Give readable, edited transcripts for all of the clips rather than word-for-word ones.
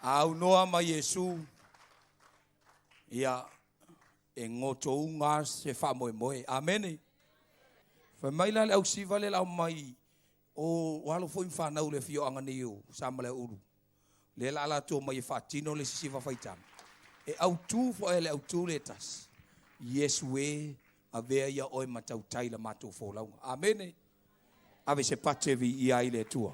A aunoa ma Iesu, ia, e gotouga se faamoemoe. Amene. Fai mai la le ausiva lea o le a omai, o alo foi ma fanau o le afioaga nei o Samalaeulu, lea o le a latou omai e faatino le isi siva faitaga, e autu foi e le autu lea e tasi, Iesu e, avea ia oe ma tautai i la matou folauga. Amene. Ave se pate e viia ai le Atua.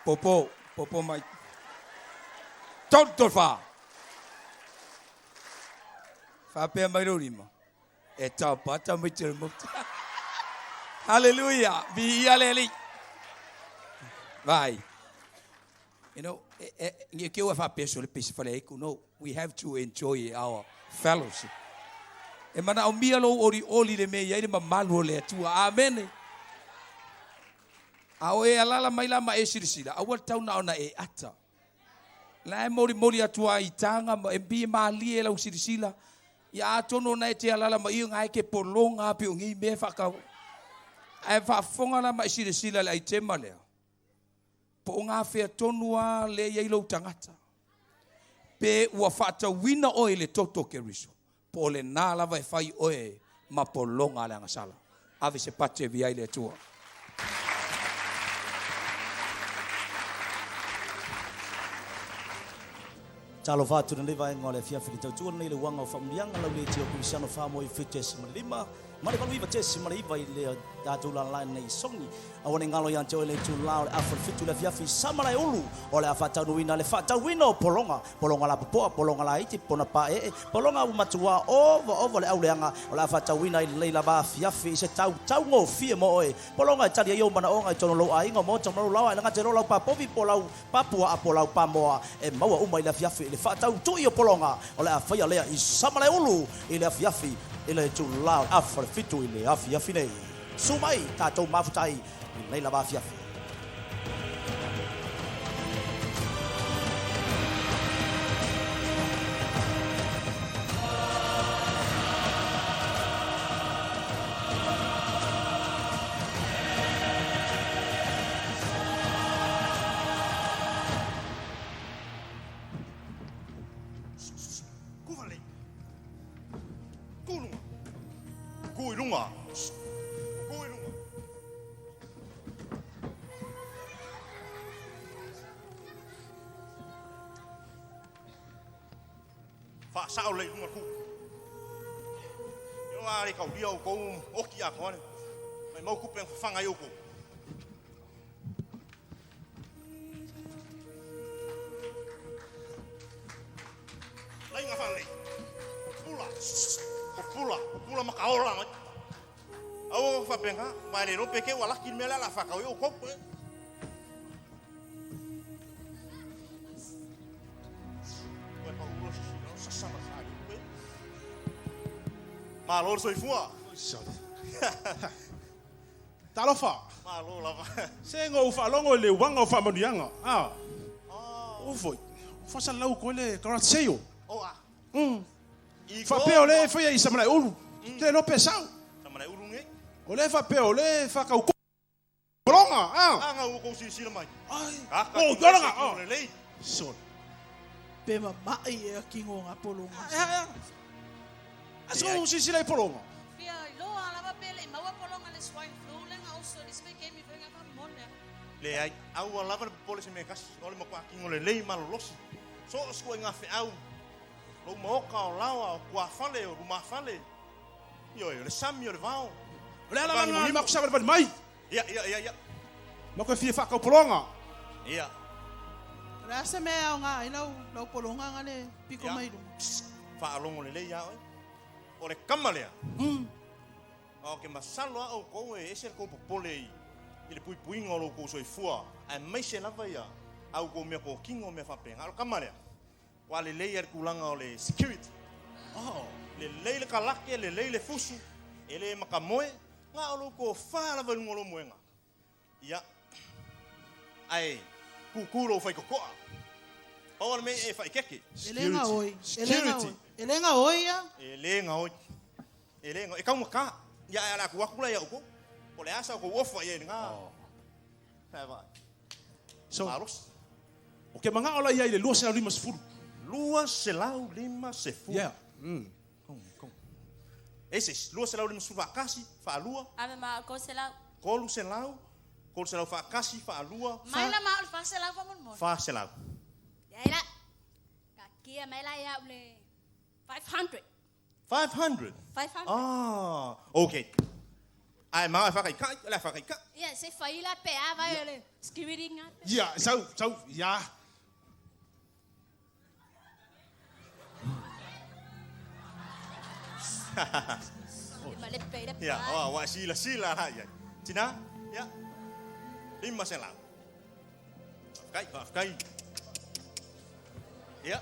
Popo, popo mai. Tolu, tolu, fa. Faapea mai lou lima. E taupata mai te motu. Hallelujah. Viia le Alii. Vai. You know, e ke ua faapea sole pese fale aiku. No, we have to enjoy our fellowship. E manaomia lou olioli le mea e i ai le mamalu o le Atua. Amene. A o e alaala mai la ma e silasila, aua le tau na ona e ata. La e molimoli atu ai i taga ma e pei e malie lau silasila. Ia atonu ona e te alaala mai ia nga e ke pologa ape o nei mea whakau. Ae faafofoga la ma e silasila i le aitema lea, po o gafea tonu lava lea e i ai lou tagata. Pe ua faatauina oe i le toto o Keriso, po o lena lava e fai oe ma pologa a le agasala. Ave se pati e via ai le Atua. Talofa atu i lenei vaega o le afiafi i le tautua lenei i le uaga o faamanuiaga lau leitio kerisiano 4.7.5 ma le 89.9 i le tatou lalai nei songi. Aua ne i galo ia te oe le itula o le afa le 7 i le afiafi Samalaeulu o le a faataunuuina le faatauina o pologa, pologa lapopoa, pologa laiti, pona paeee, pologa ua matuā ovaova le auleaga o le a faatauina i lenei lava afiafi i se tau taugofie mo oe. Pologa e tali ai ou manaoga i totonu o lou aiga, o maota ma lou laoa, e le gata i lo lau papovi po o lau papuaa po o lau pamoa e maua uma i le afiafi i le faatau tui o pologa o le a faia lea i Samalaeulu i le afiafi i le itula o le afa le 7 i le afiafi nei. Susu mai tatou mafuta ai i lenei lava afiafi. Ku lunga. Ku i lunga. Ku i lunga. Faasao lelei i luga le ku. Ioa le kaulia o kou oki atoa le. Mai mau kupe na fafaga ai outou. Laina faalelei. Pupula. Pupula. Pupula ma ka ola mai. Aua faapena, ma e le iloa pe te ua laki le mea lea o le a faatau ai outou. Malo le soifua. Talofa. Malo lava. Se na ou faalogo i le uaga o faamanuiaga. Ah. O foi. Faasalalau koe le garage sale. Oh ah. Faapea o lea e faia i Samalaeulu. Te iloa pe sao. Samalaeulu nei. O lea e faapea o lea e faatau pologa. Ah. Na ua tou silasila mai. Ai. Kaka. Oh, tolaga. Oh. Lelei. Sole. Pe mama'i ea kingo nga polonga. Aso u silasila i pologa. Fia iloa lava pe le i maua polonga le swine flu le ga oso i le isi vaitaimi foi ga faamomoli a. Leai, aua lava le popole se mea e tasi, o le matua tino lelei malolosi. So o se ituaiga feau, lou maota o laoa, o tuafale, o lumafale, ioe, o le sami, o le vao. O le ala lana i maku savalivali mai. Ia, ia, ia, ia. Maku e fia faatau pologa. Ia. O le a se mea e aoga ai lau, lau pologa nga le piko mai luga? Psst, faalogo lelei ia oe. O le kama lea. Ou te masalo lava outou e ese le tou popole i le puipuiga o lo outou soifua, aemaise lava ia a outou mea totino mea faapena. O le kama lea, ua lelei lava i le tulaga o le security. Lelei le kalake, lelei le fusu, e le makamoe, na o lou tofa lava i luga o lou moega. Ia, ae kukū lou faitotoa. Pau lava le mea e faaeteete. E le gaoi, e le gaoi. E le gaoi ia? E le gaoi. E le gaoi. E taugata. Ia, ae o le a tuu atu la ia outou. Po o le a sa outou ofa i ai i lena. So, Malosi. Ou te manao la i ai i le 250. 250. Yeah. E se isi, 250 faatasi, faalua. Ave ma au 300. 300, 300 faatasi, faalua. Mai la ma au le 400 faamolemole. 400. Leai la. Taatia mai la ia au le 500. 500? 500. Ah, okay. Ae ma e whakaikai, o le a whakaikai. Ia, se fai la pe a vai o le security nga. Ia, sau, sau, ia. Ia, oa, ua e silasila la i ai. Tina, ia, 500. Faafetai, faafetai. Ia,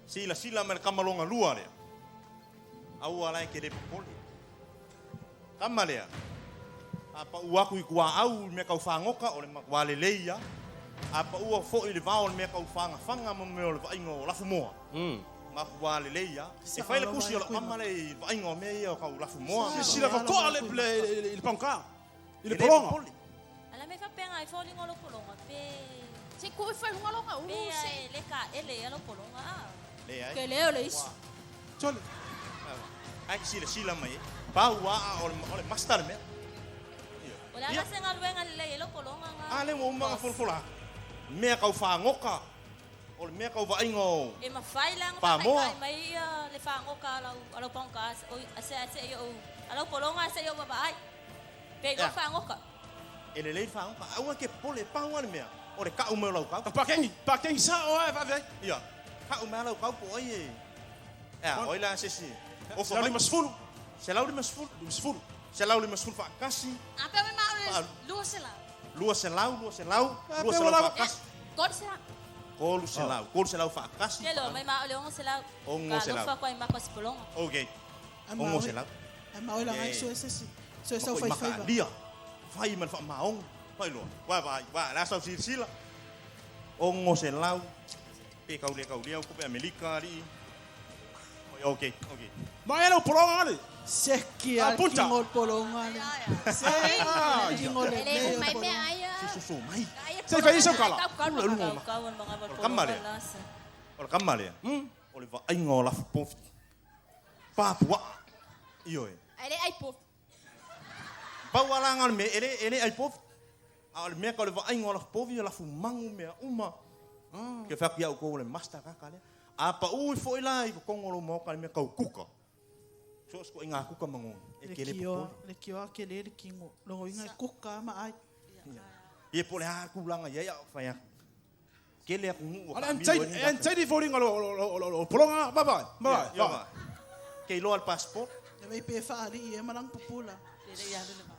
silasila mai le kama longa lua lea. Aua la e te le popole. Kama lea, a pau aku i tuaau i mea tau fagota, o le matua lelei lava. A paua foi i le vao i le mea tau fagafaga ma mea o le vaaiga o lafumoa, Mahua le lei ia. E fai le kusi o le kama le i vaaiga o mea ia o kau lafu moa. Se sila fatoa le le le pangka. I le E le polonga. popole. Ala me fapenga ai foliga o lou pologa pe Se ku fai lunga longa pe ulu se. ai le ka ele a lou pologa a. Le ai. Ke leo le isu. Tole. Ai sila sila mai. Pau a o le master le mea. O le ala se galuega lelei e lou pologa ga. A le ua uma folafola. Mea kau whangoka. O le mea kau vaaiga o. E mafai la Pamoa. ga mai ia le fagoka a lau pagoka o ase ase i ou a lau pologa ase i ou vavaai. Pe Ia. lo fagoka. E le lei whangoka. Aua ke pole pau a le mea. O le kau mea o lau kau. Ka pakengi, pakengi sa o ai va ve. Ia. Kau mea lau kau po ai e. Ea, oi la sesi. O Se lau lima sefulu. Se lau lima sefulu. Lima sefulu. Se lau lima sefulu whaakasi. A pe me ma o Faalu. le lua se lau. Lua se lau, lua se lau. Ah, Lua pe se ua lau lava. whaakasi. God se la. Kolu se lau. Kolu se lau whaakasi. Ke lo mai ma o le ongo se lau. Ongo se lau. Ka lofa koa i mako se pologa. Ok. A ma Ongo oe- se lau. A ma oe la ngai Yeah. so ese si. So ese au Makoi fai fai maka va. alia. Fai ma le faamaogo. Fai loa. Wa vai, wa la sau silasila. Ogo se lau. Pe kau le kau lea, kupe Amerika ali. Oi, Ok, ok. Ma e lau polonga le. Se ki Ah, al punta. kingo polonga le. Se Ah, kingo le Ele le mai polonga. mea ai. Si susu mai. Se fai iso kala. Kau kau kau o le maga O le kama lea. la se. O le kama lea. O le vaaiga o lafu pofi. Papua. Ioe. Ele ai po. Pau alaga o le mea, e le, e le ai pofi. A o le mea ka o le vaaiga o lafu pofi, o lafu mangu mea uma. Ke whaku iau kou o le master kaka lea. A pa ui foi la i kokongo lo maoka le mea kau kuka. So sko i ngā kuka mangongi. E Le ke le kioa, popole. le kioa ke le le kingo. Longo inga e kuka ma ai. Ia po le a kulanga ia ia whai aku. Ke le aku ngu o Ale ka an milo tai e ni an tai di folinga lo lo lo lo polonga. Bye bye. Bye Ia bye. ba. Ke iloa le passport. Le mei pe wha ali e malang pupula. Le le ia le ma.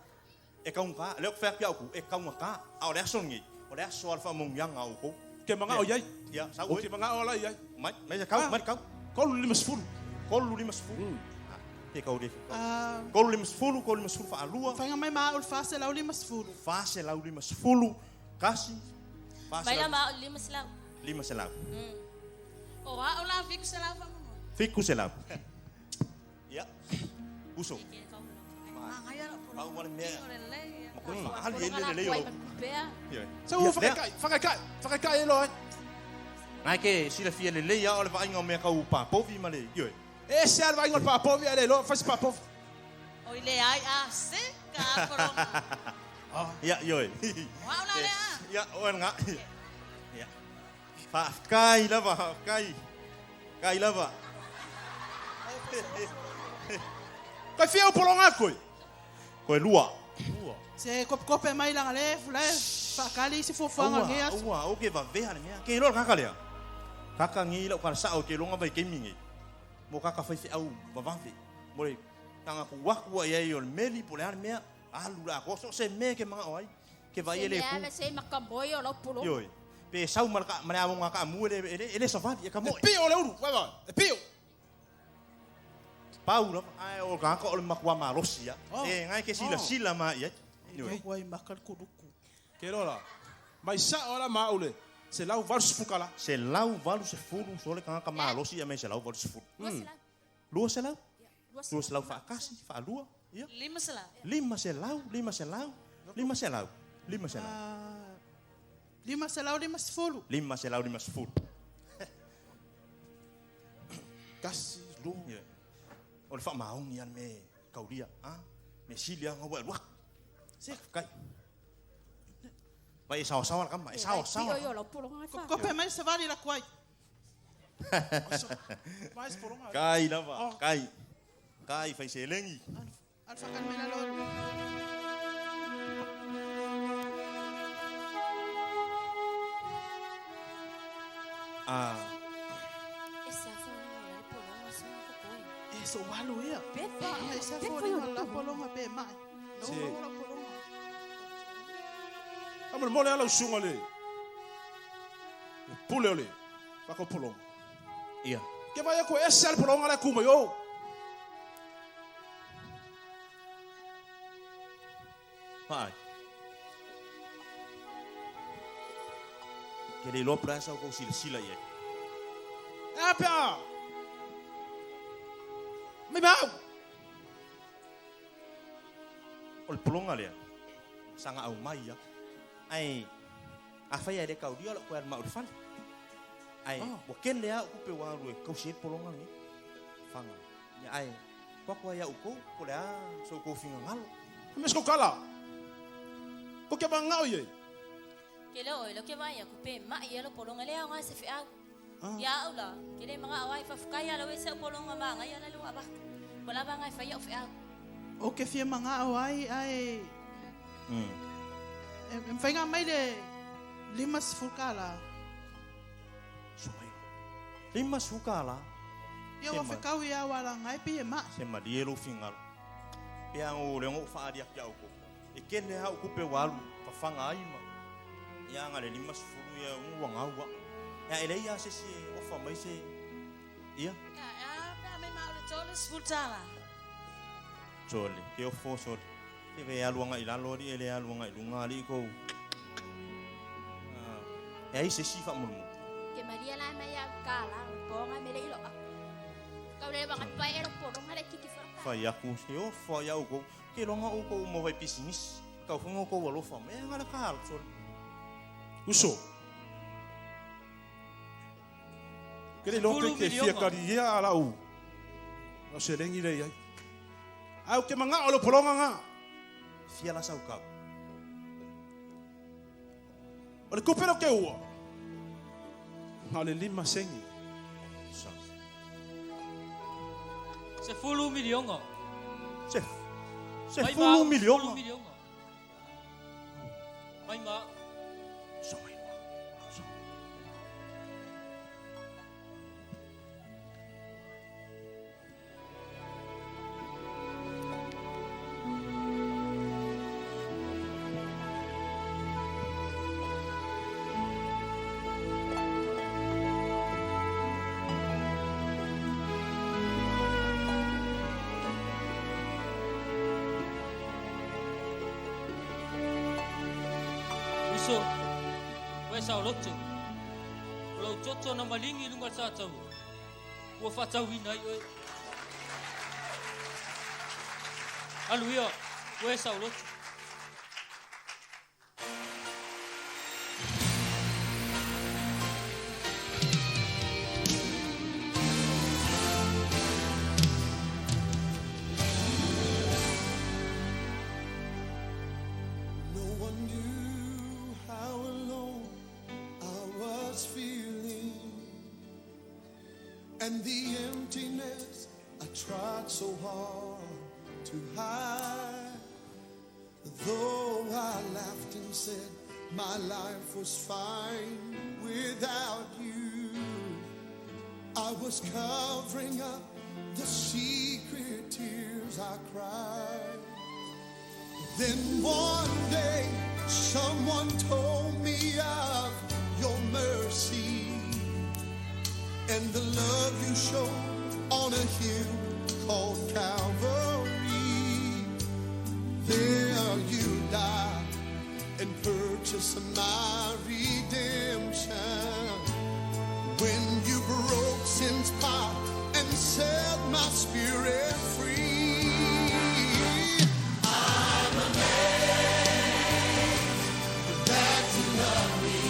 E kaunga ka. Leo whaku iau ku. E kaunga ka. A o le aso ngi. O le aso al whamongianga o kou. Ke manga o iai. Ia, sau O oi. ke manga o la iai. Mai, mai se kau, Ah. mai kau. Kolu lima sefulu. Kolu lima sefulu. Ke kau le. Ah, Kolu lima sefulu, kolu lima sefulu whaalua. Whainga mai ma ul wha se lau lima sefulu. Fa se lau lima sefulu. Kasi. Fa se Mai la lau ma o le lima se lau. lima se lau. O a o la fiku se lau fa mo. Fiku se lau. Ia. Uso. Ke kau lo. Ma ngai ala polonga. Pau wale mea. O le le. Makoi whaali e le le o. Pea. Ia. Se u whakakai, whakakai, whakakai e loa. Ngai ke sila fia le lei a o le vaaiga o mea kau pāpovi ma le. Ioe. E se al vainga o le papovi ale loa, fai se papovi. O i le ai a se ka pologa. Ia, ioe. O a o la le a. Ia, o e ngā. Ia. Whaakai lava, whaakai. Kai lava. Kai fia o polonga koe. Koe lua. Se kope mai langa le fula whakali si fuafuanga nge aso. Aua, au ke vavea le mea. Ke iloa le kaka lea. Kaka ngi lau kala sao ke longa vai kemi ngi. Mo kaka whai au vavave. Mo le tanga ku waku ai ai o le meli po le ale mea. Alu la ko so se me ke manga o ai. Ke vai ele ku. Se se makamboi o lau polo. Ioi. Pe sau ma le ka ma le avonga ka mu ele ele ele savali e ka E moe. pio le uru, vai vai. E pio. Pau la ai o kaka o le makua malosi ia. Oh. E ngai ke sila Oh. sila ma ia. Ioi. E wai makal kuruku. Ke loa la. Mai sa o la ma ule. Se lau valu sefu kala. Se lau valu se fulu so le kanga ka malosi ia me se lau valu se fulu. Lua se la. Lua se lau. Lua se Lua se lau whaakasi, whaalua. Ia. Lima se lau. Lima se lau, lima se lau, lima se lau, lima se lau. Ah, lima se lau lima sefulu. Lima se lau, lima se fulu. Kasi, lua. Ia. O le whaamaongi ana me kauria, ah? Me silia ngā wai ruak. Se kai. Vai e sawa sawa la kama, e sawa sawa. Pio lau polonga e wha. Kope mai se vali la kuai. Mais polonga. Kai lava, Oh. kai. Kai whai se lengi. Al whakal mena lolo. Ah, E se a foliga o le pologa se ma koe. E so walu ia. Pe Pa e se foliga la polonga pe mai. No Se- la polonga. Amo le mole ala usunga le. Le pule o le. Whaka polonga. ia. Ke vai ako e se al polonga le kuma yo. Whaai. Ke le loa pura sau kou sila sila ia. E pea. Mai mau. O le pologa lea, saga aumai a. Ae afai ae le kaulia o la'u toe alu ma'u i le fale. Ae ua kele a o'u tupe ua alu e tausi ai le pologa lenei. Faga. Ia ae tuu atu ai ia ʻoutou po o le a so outou finagalo. Fai mai se kala. Ko ke mangao ye. Ke le oe, lo ke vai aku pe mai e lo polonga le aoga se feau. Ia au la, ke le manga au ai fafkai ala we se polonga ma ngai ala lo aba. Ko la ba ngai fai au feau. O ke fia manga o ai ai. E mawhainga mai le 50 kala. Sumai. 50 kala. Ia ua fekau ia wala ngai pi e mai. Se malie lou fingalo. Pe a o le ngo whaari ake au ko. E kele hau kupe walu, whawhanga ai ma. Ia nga le 50 ia ungu wangau wa. Ia ele ia se se ofa mai se. Ia. Ia, ia, pe a mai ma o le tole sefulu tala. Tole, ke ofo sole. Ke ve alu anga i lalo ali, ele alu anga i lunga ali ko. E ai se si wha mulu. Ke maria la mai au kala, o ponga me le ilo a. Kau le wanga pai e lo poronga le kiki wha. Whai aku, se ofa ia au ko. Ke longa au ko mo vai business. Kau whango ko walofa. Me anga le kala, sole. Uso. Ke le lope ke fia kari ia ala u. No se lengi le iai. Au ke manga o le polonga nga. Fia la sau kau. O le kupe lo ke ua. Nga le 5 sengi. Sa. Se fulu milionga. Se. Se fulu milionga. Mai ma. So mai. So. Uso, oe sao loto. O lau toto na malingi lunga sa tau. Ua whatauina i oe. Aluia, oe sao loto. No one knew how alone I was feeling, and the emptiness I tried so hard to hide. Though I laughed and said my life was fine without you, I was covering up the secret tears I cried. Then one day, someone told me of your mercy and the love you showed on a hill called Calvary. There you died and purchased my redemption. When you broke sin's power and set my spirit free. I'm amazed that you love me.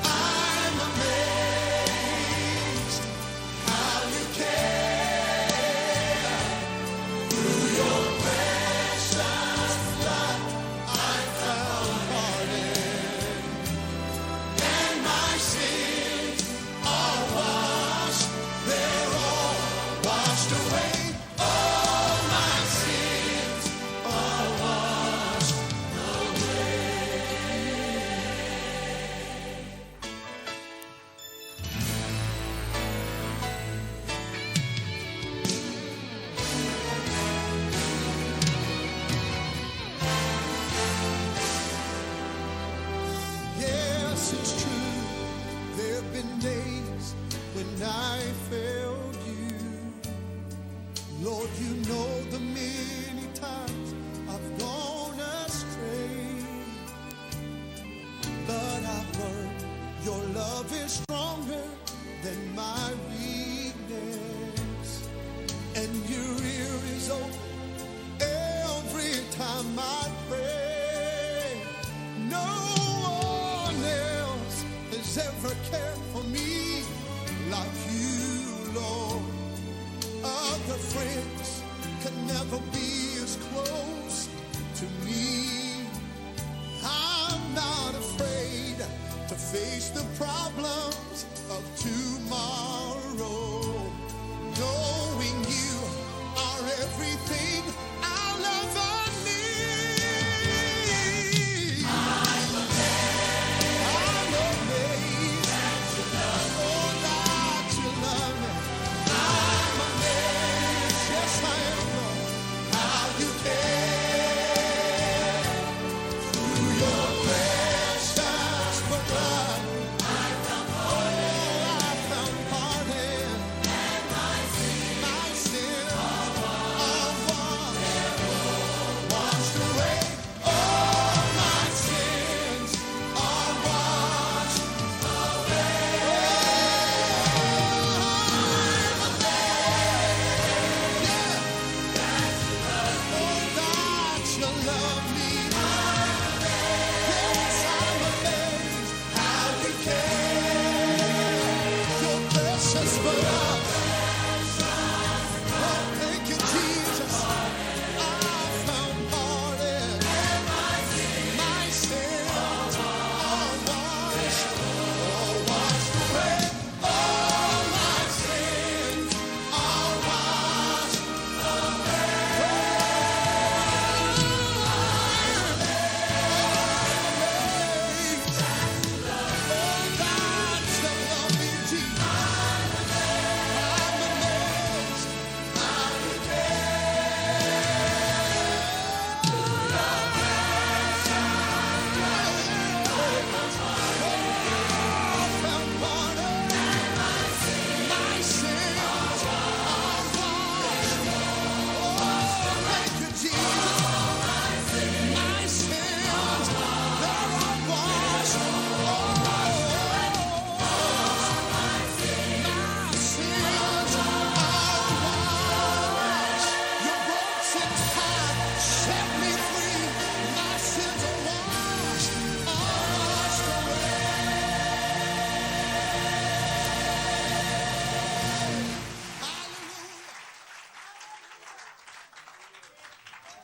I'm amazed how you care. Through your precious blood, I found pardon.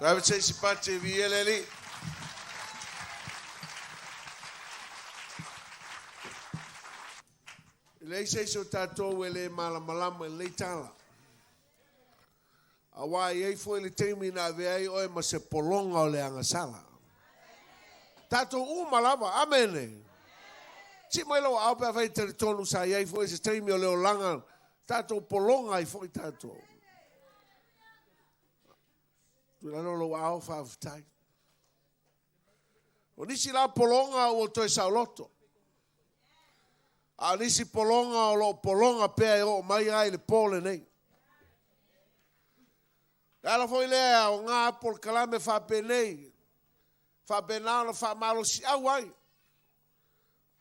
Ave se isi pati e viia le Alii. E leai se isi o tatou e le malamalama i lenei tala. Auā e i ai foi le taimi na avea ai oe ma se pologa o le agasala. Tatou uma lava. Amene. Sii mai lou aao pe afai e talitonu sa i ai foi se taimi o le olaga tatou pologa ai foi tatou. Tuu i lalo lou aao faafetai. O nisi la pologa ua toe saoloto. A o nisi pologa o lo o pologa pea e oo mai lava i le po lenei. Le ala foi lea e aoga polokalame faapenei, faapena ona faamalosiau ai,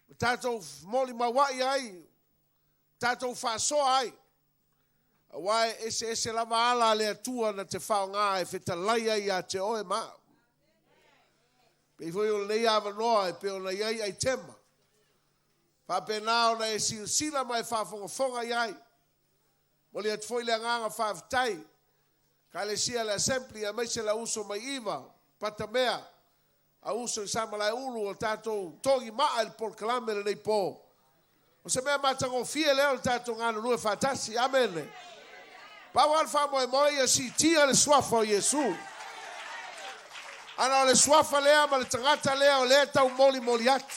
ma tatou molimauai ai, tatou faasoa ai, aua e eseese lava ala a le Atua na te faaaoga e fetalai ai ia te oe ma au. Pei foi o lenei avanoa e pei ona i ai aitema, faapena ona e silasila ma e faafogafoga i ai. Momoli atu foi le agaga faafetai i Ekalesia le Assembly aemaise le auuso mai Iva, Patamea, auuso i Samalaeulu o tatou togi maa i le polokalame lenei po. O se mea matagofie lea o le tatou galulue faatasi. Amene. Pau lava le faamoemoe ia siitia le suafa o Iesu. Ana o le suafa lea ma le tagata lea o lea e taumolimoli atu.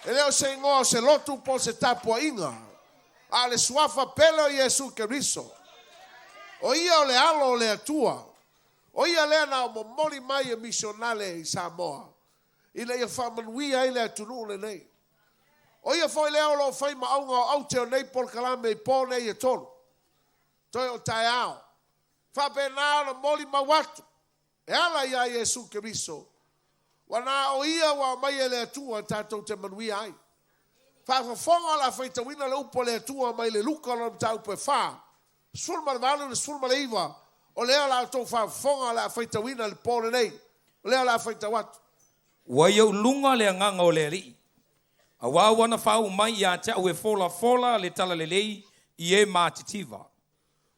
E le o se igoa o se lotu po o se tapuaiga, a o le suafa pele o Iesu Keriso. O ia o le Alo o le Atua. O ia lea na momoli mai e misionale i Samoa ina ia faamanuia ai le atunuu lenei. O ia foi lea o lo o fai ma auga o aute o nei polokalame i po nei e tolu. Toe o taeao. Faapena ona molimau atu e ala iā Iesu Keriso, ua na o ia ua aumai e le Atua tatou te manuia ai. Faafofoga o le a faitauina le upu a le Atua mai le Luka lona mataupu e 4, 18 i le 19, o lea o le a outou faafofoga o le a faitauina i le po lenei, o lea o le a faitau atu. Ua i ou luga le agaga o le Alii, auā ua na faauu mai ia te au e folafola le talalelei i e matitiva.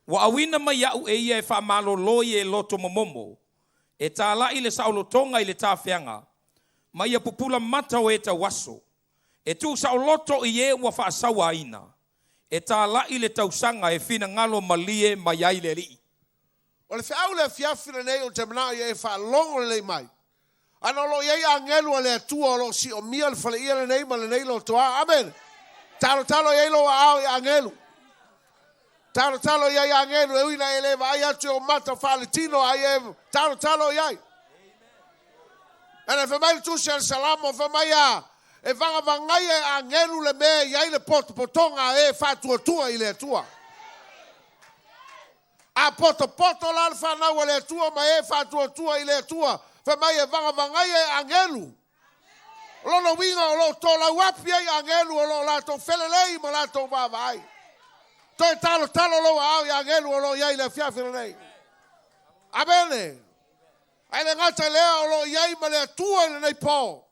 Ua auina mai au e ia e faamalōlō i e loto momomo, e tāla'i le saolotoga i le tafeaga, ma ia pupula mata o e tauaso, e tuusaoloto i e ua faasauaina, e tāla'i le tausaga e finagalo malie mai ai le Alii. O le feau i le afiafi lenei ou te manao ia e faalogo lelei mai. Ana o lo o i ai agelu a le Atua o lo o siomia le faleia lenei ma lenei lotoa. Amene. Talotalo i ai lou aao i agelu. Talotalo i ai agelu e ui na e le vaai atu i ou mata faaletino a ia e talotalo i ai. Ana fai mai le tusi a le Salamo, fai mai a e vagavagaia e agelu le mea e i ai le potopotoga a e faatuatua i le Atua. A potopoto la le fanau a le Atua ma e faatuatua i le Atua, fai mai e vagavagaia e agelu. O lona uiga o lo o tolauapi ai agelu o lo o latou felelei ma latou vaavaai. Toe talotalo lou aao i agelu o lo o i ai i le afiafi lenei. Amene. Ae le gata i lea o lo o i ai ma le Atua i lenei po.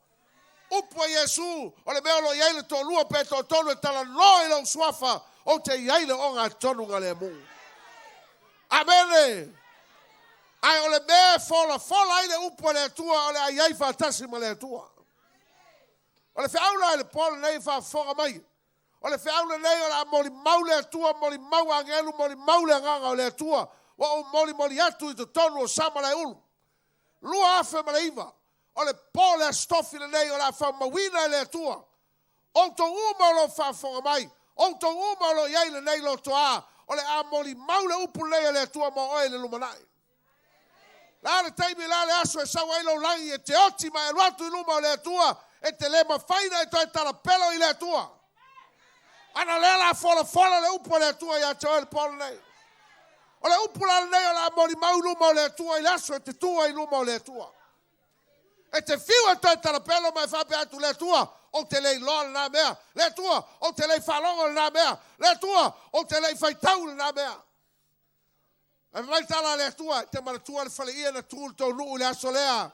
Upu a Iesu, o le mea o lo o i ai le toalua pe toatolu e talanoa i lou suafa, ou te i ai i le ogatonuga lemu. Amene. Ae o le mea e folafola ai le upu a le Atua, o le a i ai faatasi ma le Atua. O le feau la i le po lenei e faafofoga mai, o le feau lenei o le a molimau le Atua, molimau agelu, molimau le agaga o le Atua, ua ou molimoli atu i totonu o Samalaeulu. 2009, o le po le Aso Tofi lenei o le a faamauina e le Atua. Outou uma o lo o faafofoga mai, outou uma o lo o i ai lenei lotoa, o le a molimau le upu lenei a le Atua mo oe i le lumanai. La le taimi, la le aso e sau ai lou lagi e te oti ma e alu atu i luma o le Atua, e te le mafai ona e toe talapelo i le Atua. Ana lea la folafola le upu a le Atua ia te oe le po lenei. O le upu la lenei o le a molimau i luma o le Atua i le aso e te tu ai i luma o le Atua. E te fiu e toe talapelo ma e faapea atu le Atua, ou te le iloa lena mea. Le Atua, ou te le i faalogo lena mea. Le Atua, ou te le i faitau lena mea. Ae fai mai le tala a le Atua, e te manatua le faleia na tu i le tou nuu i le aso lea.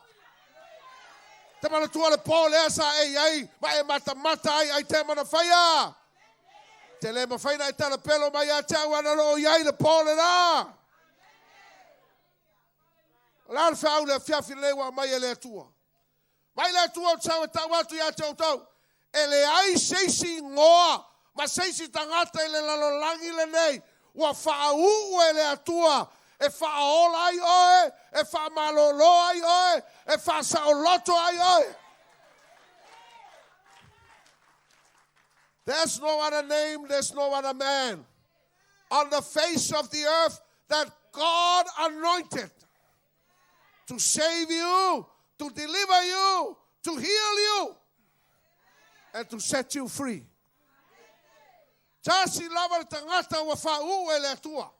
Te manatua le po lea sa e i ai ma e matamata ai ai te mana whaia. Te le mawhai na e talapelo mai ia te au ana lo o i ai le po le rā. O le a le feau le afiafi lenei ua aumai e le Atua. Mai le Atua o te sau e tau atu ia te outou. E leai se isi igoa ma se isi tagata i le lalolagi lenei ua faauu e le Atua e faaola ai oe, e faamalōlō ai oe, e faasaoloto ai oe. There's no other name, there's no other man on the face of the earth that God anointed to save you, to deliver you, to heal you, and to set you free. Tasi lava le tagata ua faauu e le Atua.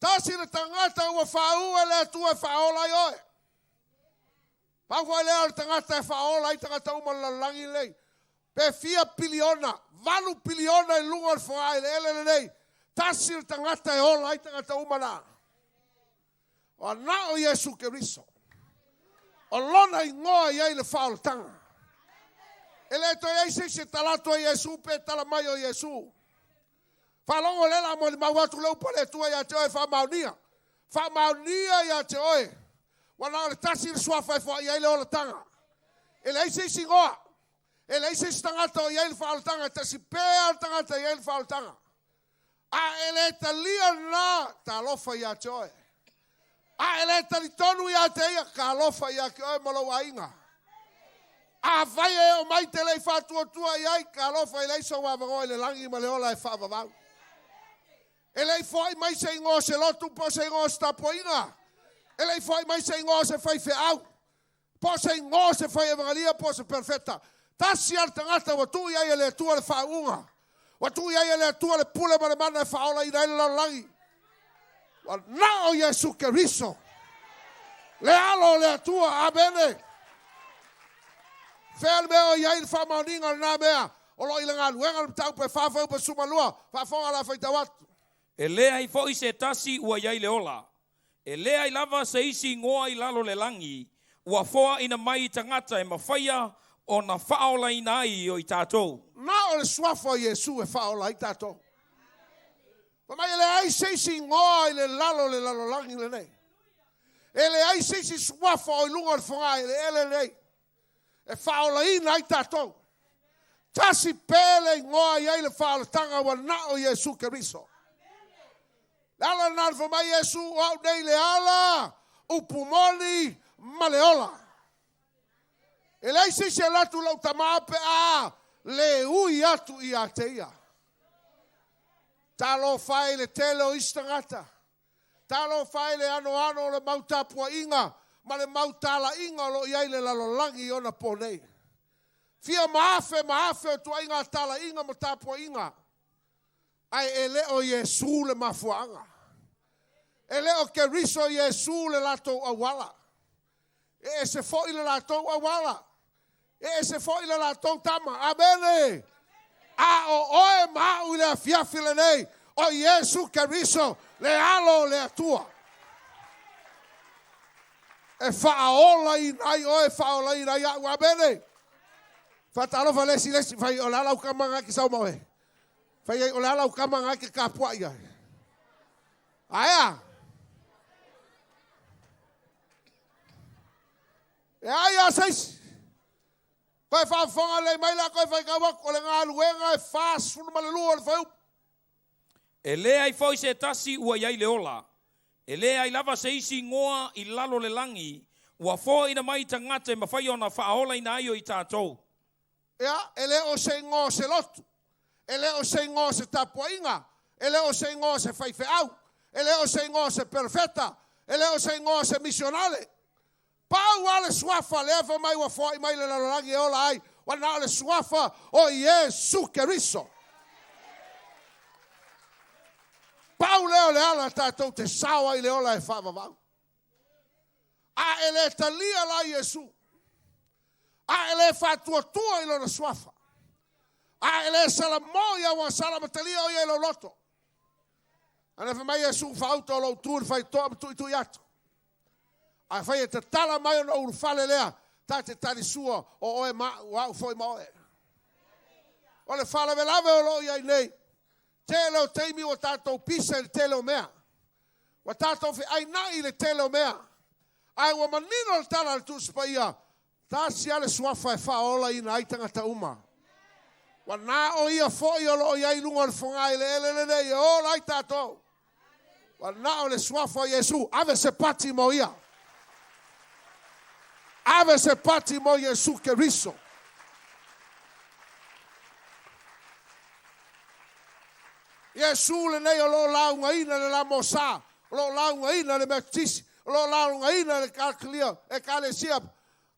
Tasi le tagata ua faauu e le Atua e faaola ai oe. Pau foi lea o le tagata e faaola ai tagata uma o le lalolagi lenei. Pe fia piliona, 8 piliona i luga o le fogaeleele lenei. Tasi le tagata e ola ai tagata uma na. O na o Iesu Keriso. O lona igoa i ai le faaolataga. E le toe ai se isi e tala atu o Iesu pe tala mai o Iesu. Faalogo le la mo le mau atu le upu a le Atua ia te oe faamaonia. Faamaonia ia te oe. Ua na o le tasi le suafa e foai ai le olataga. E leai se isi igoa. E leai se isi tagata o i ai le faaolataga. E tasi pea le tagata i ai le faaolataga. A e le talia lena, talofa ia te oe. A e le talitonu ia te ia, talofa ia te oe ma lou aiga. Afai e oo mai te le i faatuatua i ai, talofa i leai sou avanoa i le lagi ma le ola e faavavau. E le i foai mai se igoa o se lotu po o se igoa o se tapuaiga. E le i foai mai se igoa o se faifeau. Po o se igoa o se fai evagalia po o se perofeta. Tasi a le tagata ua tuu i ai e le Atua le faauuga. Ua tuu i ai e le Atua le pule ma le mana e faaolaina ai le lalolagi. Ua na o Iesu Keriso. Le alo o le Atua. Amene. Fea le mea o i ai le faamaoniga o lena mea. O lo i le galuega le mataupu e 4 fuaiupu 12. Faafofoga la faitau atu. E leai foi se tasi ua i ai le ola. E leai lava se isi igoa i lalo le lagi, ua foaina mai i tagata e mafaia ona faaolaina ai o i tatou. Na o le suafa o Iesu e faaola ai tatou. Fa mai e leai se isi igoa i le lalo o le lalolagi lenei. E leai se isi suafa o i luga o le fogaeleele lenei. E faaolaina ai tatou. Tasi pea le igoa i ai le faaolataga ua na o Iesu Keriso. Le ala lena le fai mai Iesu o au nei le ala, upu moni ma le ola. E leai se isi e alu atu i lou Tamā pe a le ui atu ia te ia. Talofa e i le tele o isi tagata. Talofa e i le anoano o le mau tapuaiga ma le mau talaiga o lo o i ai le lalolagi i ona po nei. Fia ma afe ma afe o tuaiga talaiga ma tapuaiga. Ae e le o Iesu le mafuaaga. E le o Keriso Iesu le latou auala. E ese foi le latou auala. E ese foi le latou tama. Amene. A o oe ma au i le afiafi lenei o Iesu Keriso le alo o le Atua. E faaolaina ai oe, faaolaina ai au. Amene. Faatalofa le isi le isi fai o le ala au kama nga ki sau ma oe. Fai ai o le ala au kama nga ki kapuai ai. Aea. E ai a seisi. Koe faafofoga lelei mai la koe faitau atu o le galuega e 42 o le fuaiupu. E leai foi se tasi ua i ai le ola. E leai lava se isi igoa i lalo le lagi, ua foaina mai i tagata e mafai ona faaolaina ai o i tatou. Ia, e le o se igoa o se lotu. E le o se igoa o se tapuaiga. E le o se igoa o se faifeau. E le o se igoa o se perofeta. E le o se igoa o se misionale. Pau a le suafa lea fa mai ua foai mai le lalolagi e ola ai. Ua na o le suafa o Iesu Keriso. Pau lea o le ala tatou te sao ai le ola e faavavau. A e le talia la Iesu. A e le faatuatua i lona suafa. A e le salamo ia ua sala matalia o ia i lou loto. Ana fa mai Iesu faauta o lou tu le faitoa ma tuitui atu. A fai e tatala mai ona ulufale lea, ta te talisua o oe ma au, o au foi ma oe. O le faalavelave o loo i ai nei, tele o taimi ua tatou pisa i le tele o mea. Ua tatou feainai i le tele o mea. Ae ua manino le tala a le Tusi Paia, tasi lava le suafa e faaolaina ai tagata uma. Ua na o ia foi o loo i ai i luga o le fogaeleele lenei e ola ai tatou. Ua na o le suafa o Iesu, ave se pati mo ia. Ave se pati mo Iesu Keriso. Iesu lenei o loo laugaina le Lamosa, o loo laugaina le Metotisi, o loo laugaina le Kakalia, Ekalesia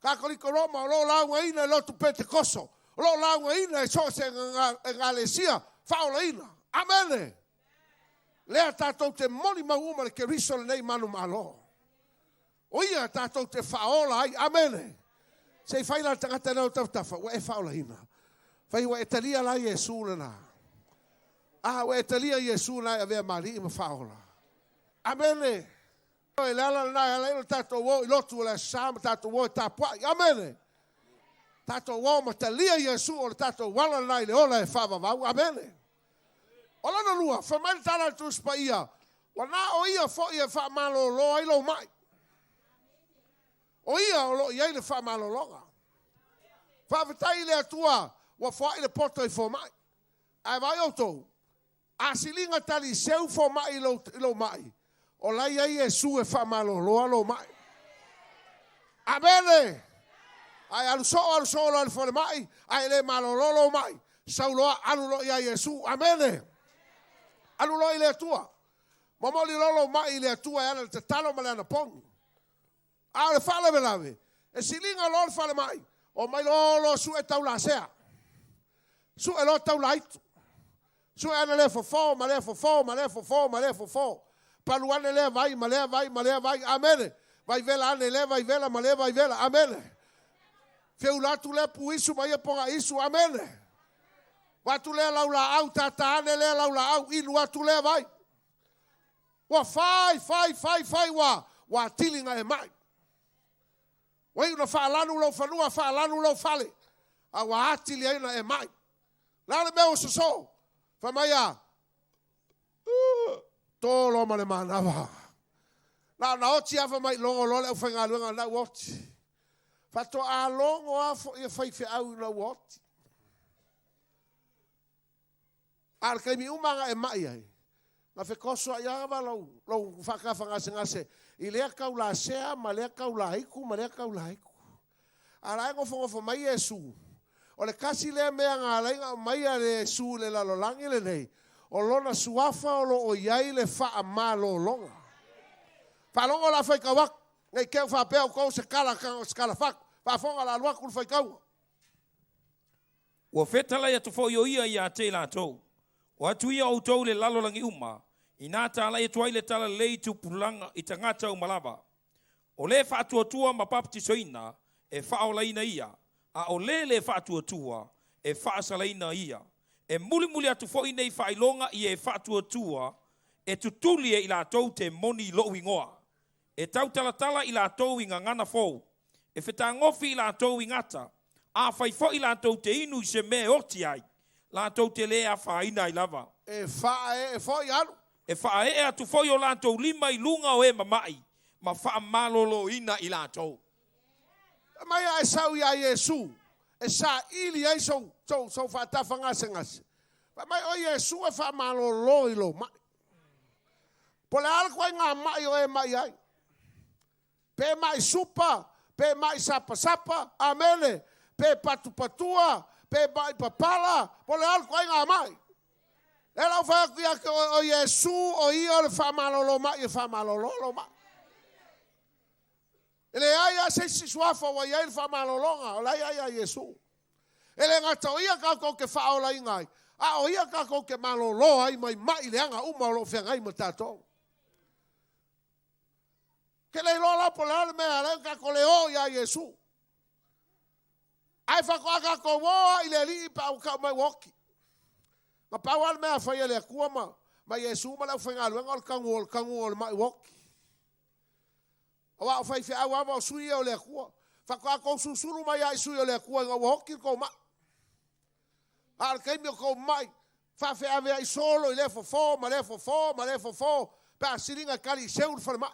Katoliko Roma, o loo laugaina le Lotu Petekoso, o loo laugaina e so o se ekalesia faaolaina. Amene. Lea tatou te molimau uma le Keriso lenei manumalo. O ia tatou te faaola ai. Amene. Se i fai la le tagata lea o tafatafa, ua e faaolaina. Fai ua e talia la Iesu lena. A ua e talia Iesu na e avea ma alii ma faaola. Amene. E le ala lena e ala ai ona tatou o i lotu o le Aso Sa ma tatou o e tapuai. Amene. Tatou o ma talia Iesu o le tatou ala lena i le ola e faavavau. Amene. O lona lua, fai mai le tala a le Tusi Paia, ua na o ia foi e faamalolo ai lou mai. O ia o loo i ai le faamalologa. Faafetai i le Atua ua foai le poto i fomai. Ae vaai outou, a siliga taliseu fomai i lou mai, o la e i ai Iesu e faamaloloa lou mai. Amene! Ae alu soo alu soo loa i le falemai, ae le malolo lou mai, sau loa alu loa ia Iesu. Amene! Alu loa i le Atua. Momoli loa lou mai i le Atua e ala i le tatalo ma le anapogi. A o le faalavelave, e siliga loa le falemai, omai loa o loa sue taulasea, sue loa taulaitu, sue ane lea fofo ma lea fofo ma lea fofo ma lea fofo, palu ane lea vai ma lea vai ma lea vai, amene, vaivela ane lea vaivela ma lea vaivela, amene, feula atu lea puisu ma ia pogaisu, amene, avatu lea laulaau, tata ane lea laulaau, inu atu lea vai. Ua fai, fai, fai, fai, ua, ua atili na e mai. Ua iu na faalanu lou fanua, faalanu lou fale, a ua atili ai na e mai. O le a le mea ua sosoo? Fai mai a, to loa ma le manava. Na ona oti lava fai mai, logo loa le aufaigaluega na ua oti. Faatoa logo lava foi e faifeau ina ua oti. A o le taimi uma na e mai ai, na fetosoa'i lava lou, lou faatafagasegase i lea taulasea ma lea taulaitu ma lea taulaitu. A o la e nofonofo mai Iesu. O le tasi lea mea na ala ai ona aumaia le Iesu i le lalolagi lenei, o Lona suafa o lo o i ai le faamalologa. Faalogo o le a faitau atu, ne i te i ua faapea outou o se tala o se tala fatu. Faafofoga o le a alu atu le faitauga. Ua fetalai atu foi o ia ia te i latou. O atu ia outou i le lalolagi uma, inā talai atu ai le talalelei i tupulaga i tagata uma lava. O le faatuatua ma papatisoina e faaolaina ia, a o le le faatuatua e faasalaina ia. E mulimuli atu foi nei faailoga i e faatuatua e tutuli e i latou te moni i lou igoa. E tautalatala i latou i gagana fou, e fetagofi i latou i gata, afai foi latou te inu i se mea e oti ai, latou te le afaina ai lava. E faaee foi alu. E faaee atu foi o latou lima i luga o e mama'i, ma faamaloloina i latou. Fai mai a e sau iā Iesu e saili ai sou, sou, sou faatafagasegase. Fai mai o Iesu e faamalolo i lou ma'i. Po o le a le ituaiga ma'i o e ma'i ai. Pe ma'i supa, pe ma'i sapasapa, amene, pe patupatua, pe ma'i papala, po o le a le ituaiga ma'i. Lea la ua fai atu ia te oe, o Iesu o ia o le faamalolo ma'i e faamalolo lou ma'i. E leai lava se isi suafa ua i ai le faamalologa, o la e i ai ia Iesu. E le gata o ia tatou te faaolaina ai, a o ia tatou te malolo ai mai ma'i leaga uma o lo o feagai ma tatou. Ke le iloa la po o le a le mea e ala ai ona tatou le o ia Iesu. Ae faatoa tatou o lava i le Alii pe a ua tau mai ua oti. Na pau lava le mea a fai e le Atua ma, ma Iesu ma le aufaigaluega o le tanu o le tanu o le mai ua oti. Aua o faifeau lava o sui ia o le Atua. Faatoa tou susulu mai lava i sui o le Atua ina ua oti le tou mai. A o le taimi o tou mai, faafeaveai solo i lea fofo ma lea fofo ma lea fofo pe a siliga e tali i seu le falemai.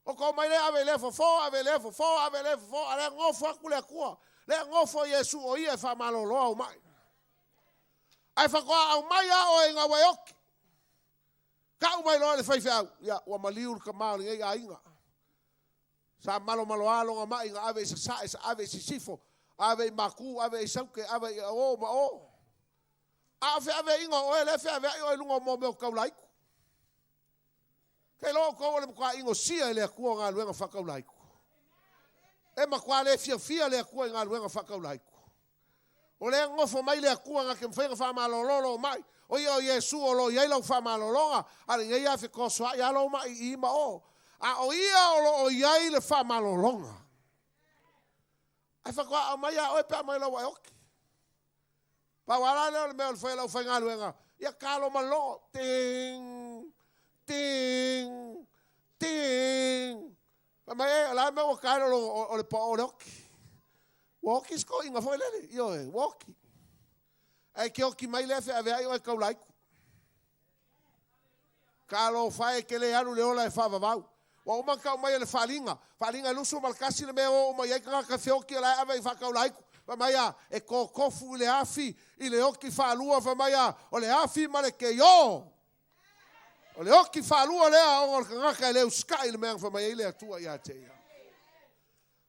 O kou mai lea ave i lea fofo, ave i lea fofo, ave i lea fofo, a lea gofo atu le Atua. Lea gofo Iesu o ia e faamaloloa au mai. Ae faatoa aumai lava oe ina ua e oti. Tau mai loa le faifeau, ia, ua maliu le tama o lenei aiga. Sa malomaloa lona mai na ave i sasae, sa ave i sisifo, ave i Matu, ave i Saute, ave i o ma o. A o feaveaiga o oe, lea e feaveai oe i luga o mea o taulaitu. Ke iloa outou o le matua inosia e le Atua o galuega faataulaitu. E matua le fiafia le Atua i galuega faataulaitu. O lea e nofo mai le Atua na te mafai ona faamalolo lou mai. O ia o Iesu o lo o i ai lau faamalologa, a lenei lava fetosoa'i lava lou mai i i ma o. A o ia o lo o i ai le faamalologa. Ae faatoa aumai lava oe pe a aumai loa ua e oti. Pau lava la lea o le mea o le fai a le aufaigaluega, ia talo ma le logo, ting, ting, ting. Fai mai, e, o le a le mea ua ta ai le logo o le pao o le oti? Ua oti si toeaina foi lele, ioe, ua oti. Ae te oti mai lea feaveai oe taulaitu. Talofa e, e te le alu i le ola e faavavau. Ua uma ona tau mai e le faaaliga, faaaliga e 21 le mea e o uma i ai tagata feoti o la e ave i faataulaitu. Fai mai a, e totofu i le afi i le oti faalua, fai mai a, o le afi ma le keio. O le oti faalua lea ona o le tagata e le usitai i le mea na fai mai ai le Atua ia te ia.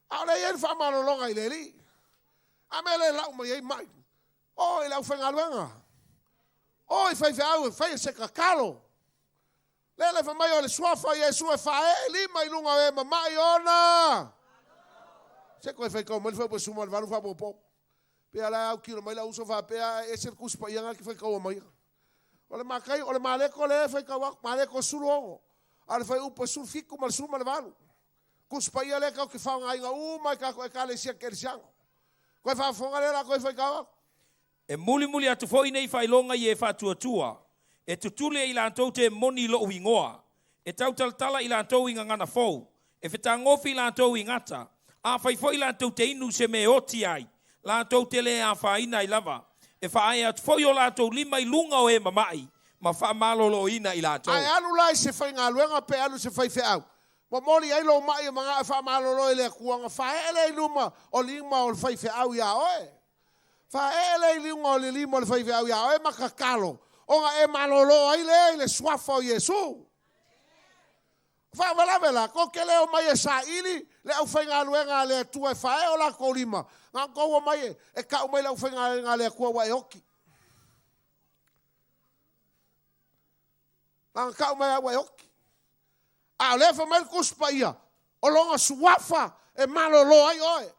A o lea e i ai le faamalologa i le Alii. A mea lea e lau mai ai mai. O i le aufaigaluega. O i faifeau e faia se tatalo. Lea le fai mai o le suafa o Iesu e faaee lima i luga o e mamai ona. Se koe faitau mai le fuaiupu e 18 faaopoopo. Pei lava la e autilo mai lau uso faapea e ese le Tusi Paia lena e te faitaua maia. O le Mataio, o le Mareko lea e faitau atu, Mareko 16, a o le fuaiupu e 17 ma le 18. Tusi Paia lea tatou te faaaogaina uma e tatou Ekalesia Kerisiano. Koe faafofoga lea la koe faitau atu. E mulimuli atu foi nei faailoga i e faatuatua, e tutuli e i latou te moni i lo'u igoa, e tautalatala i latou i gagana fou, e fetagofi i latou i gata, afai foi latou te inu se mea e oti ai, latou te le afaina ai lava, e faaee atu foi o latou lima i luga o e mama'i, ma faamaloloina i latou. Ae alu la i se faigaluega pe alu i se faifeau, momoli ai lou ma'i e mana'o e faamalolo e le Atua ona faaee lea i luma o lima o le faifeau iā oe. Faaee lea i luga o le lima o le faifeau iā oe ma tatalo, ona e malolo ai lea i le suafa o Iesu. O faalavelave la, tou te le omai e saili le aufaigaluega a le Atua e faaee o latou lima, na ona tou omai e tau mai le aufaigaluega a le Atua ua e oti. Na ona tau mai lava ua e oti. A o lea e fai mai le Tusi Paia, o lona suafa e malolo ai oe.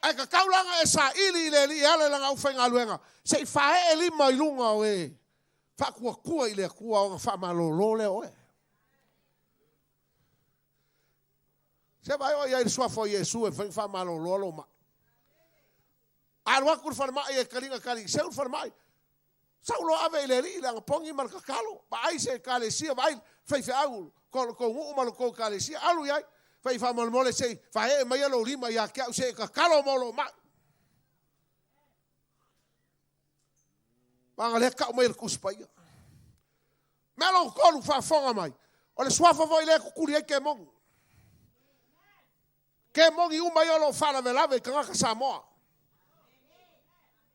Ae tatau la ona e saili i le Alii e ala i lana aufaigaluega, se i faaee lima i luga o e faatuatua i le Atua ona faamalolo lea o oe. Se vaai oe i ai i le suafa o Iesu e mafai ona faamaloloa lou mai. A alu atu i le falemai e taliga tali, seu le falemai. Sau loa ave i le Alii le anapogi ma le tatalo. Vaai se ekalesia, vaai faifeau ko lo tou nuu ma lo tou ekalesia. Alu i ai, fai faamolemole se i faaee maia lou lima ia te au se i tatalo mo lou mai. Vaega lea tau mai e le Tusi Paia. Mea lona tolu, faafofoga mai, o le suafa foi lea e tutuli ai kemoni. Kemoni uma ia o lo o faalavelave i tagata Samoa.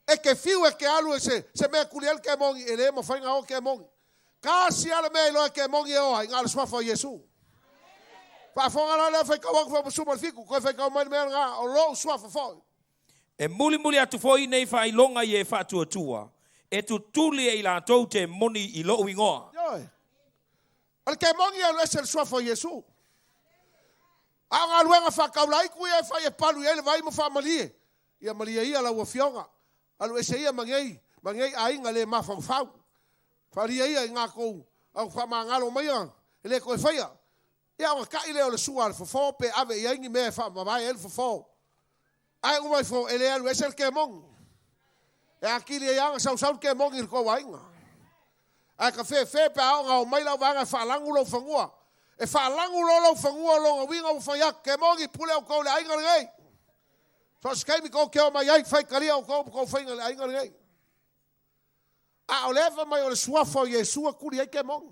E te fiu e te alu e se, se mea e tuli ai le kemoni, e le mafai ona o kemoni. Tasi lava le mea e iloa e kemoni e o ai, na o le suafa o Iesu. Faafofoga la lea faitau atu faamasuma le fitu, toe faitau mai le mea lena, o lou suafa foi. E mulimuli atu foi nei faailoga i e faatuatua, e tutuli e i latou te moni i lo'u igoa. Ioe. O le kemoni e alu ese i le suafa o Iesu. A o galuega faataulaiku ia e fai e palu i ai le vai ma faamalie, ia malie ia lau Afioga, alu ese ia ma nei, ma nei aiga le mafaufau. Falia ia i nga tou au faamagalo maia e le toe faia. Ia ona ta'i lea o le sua a le fofo pe ave i ai ni mea e faamavae ai le fofo. Ae uma ifo e le alu ese le kemoni. E atili ai lava ona sausau le kemoni i le tou aiga. Ae ka fefe pe a oo ina omai lau vaega e faalagu lou fanua. E faalagu loa lou fanua lona uiga ua fai atu, kemoni pule outou i le aiga lenei. So o se taimi tou te omai ai, faitalia outou ma tou faiga i le aiga lenei. A o lea fai mai o le suafa o Iesu e tuli ai kemoni.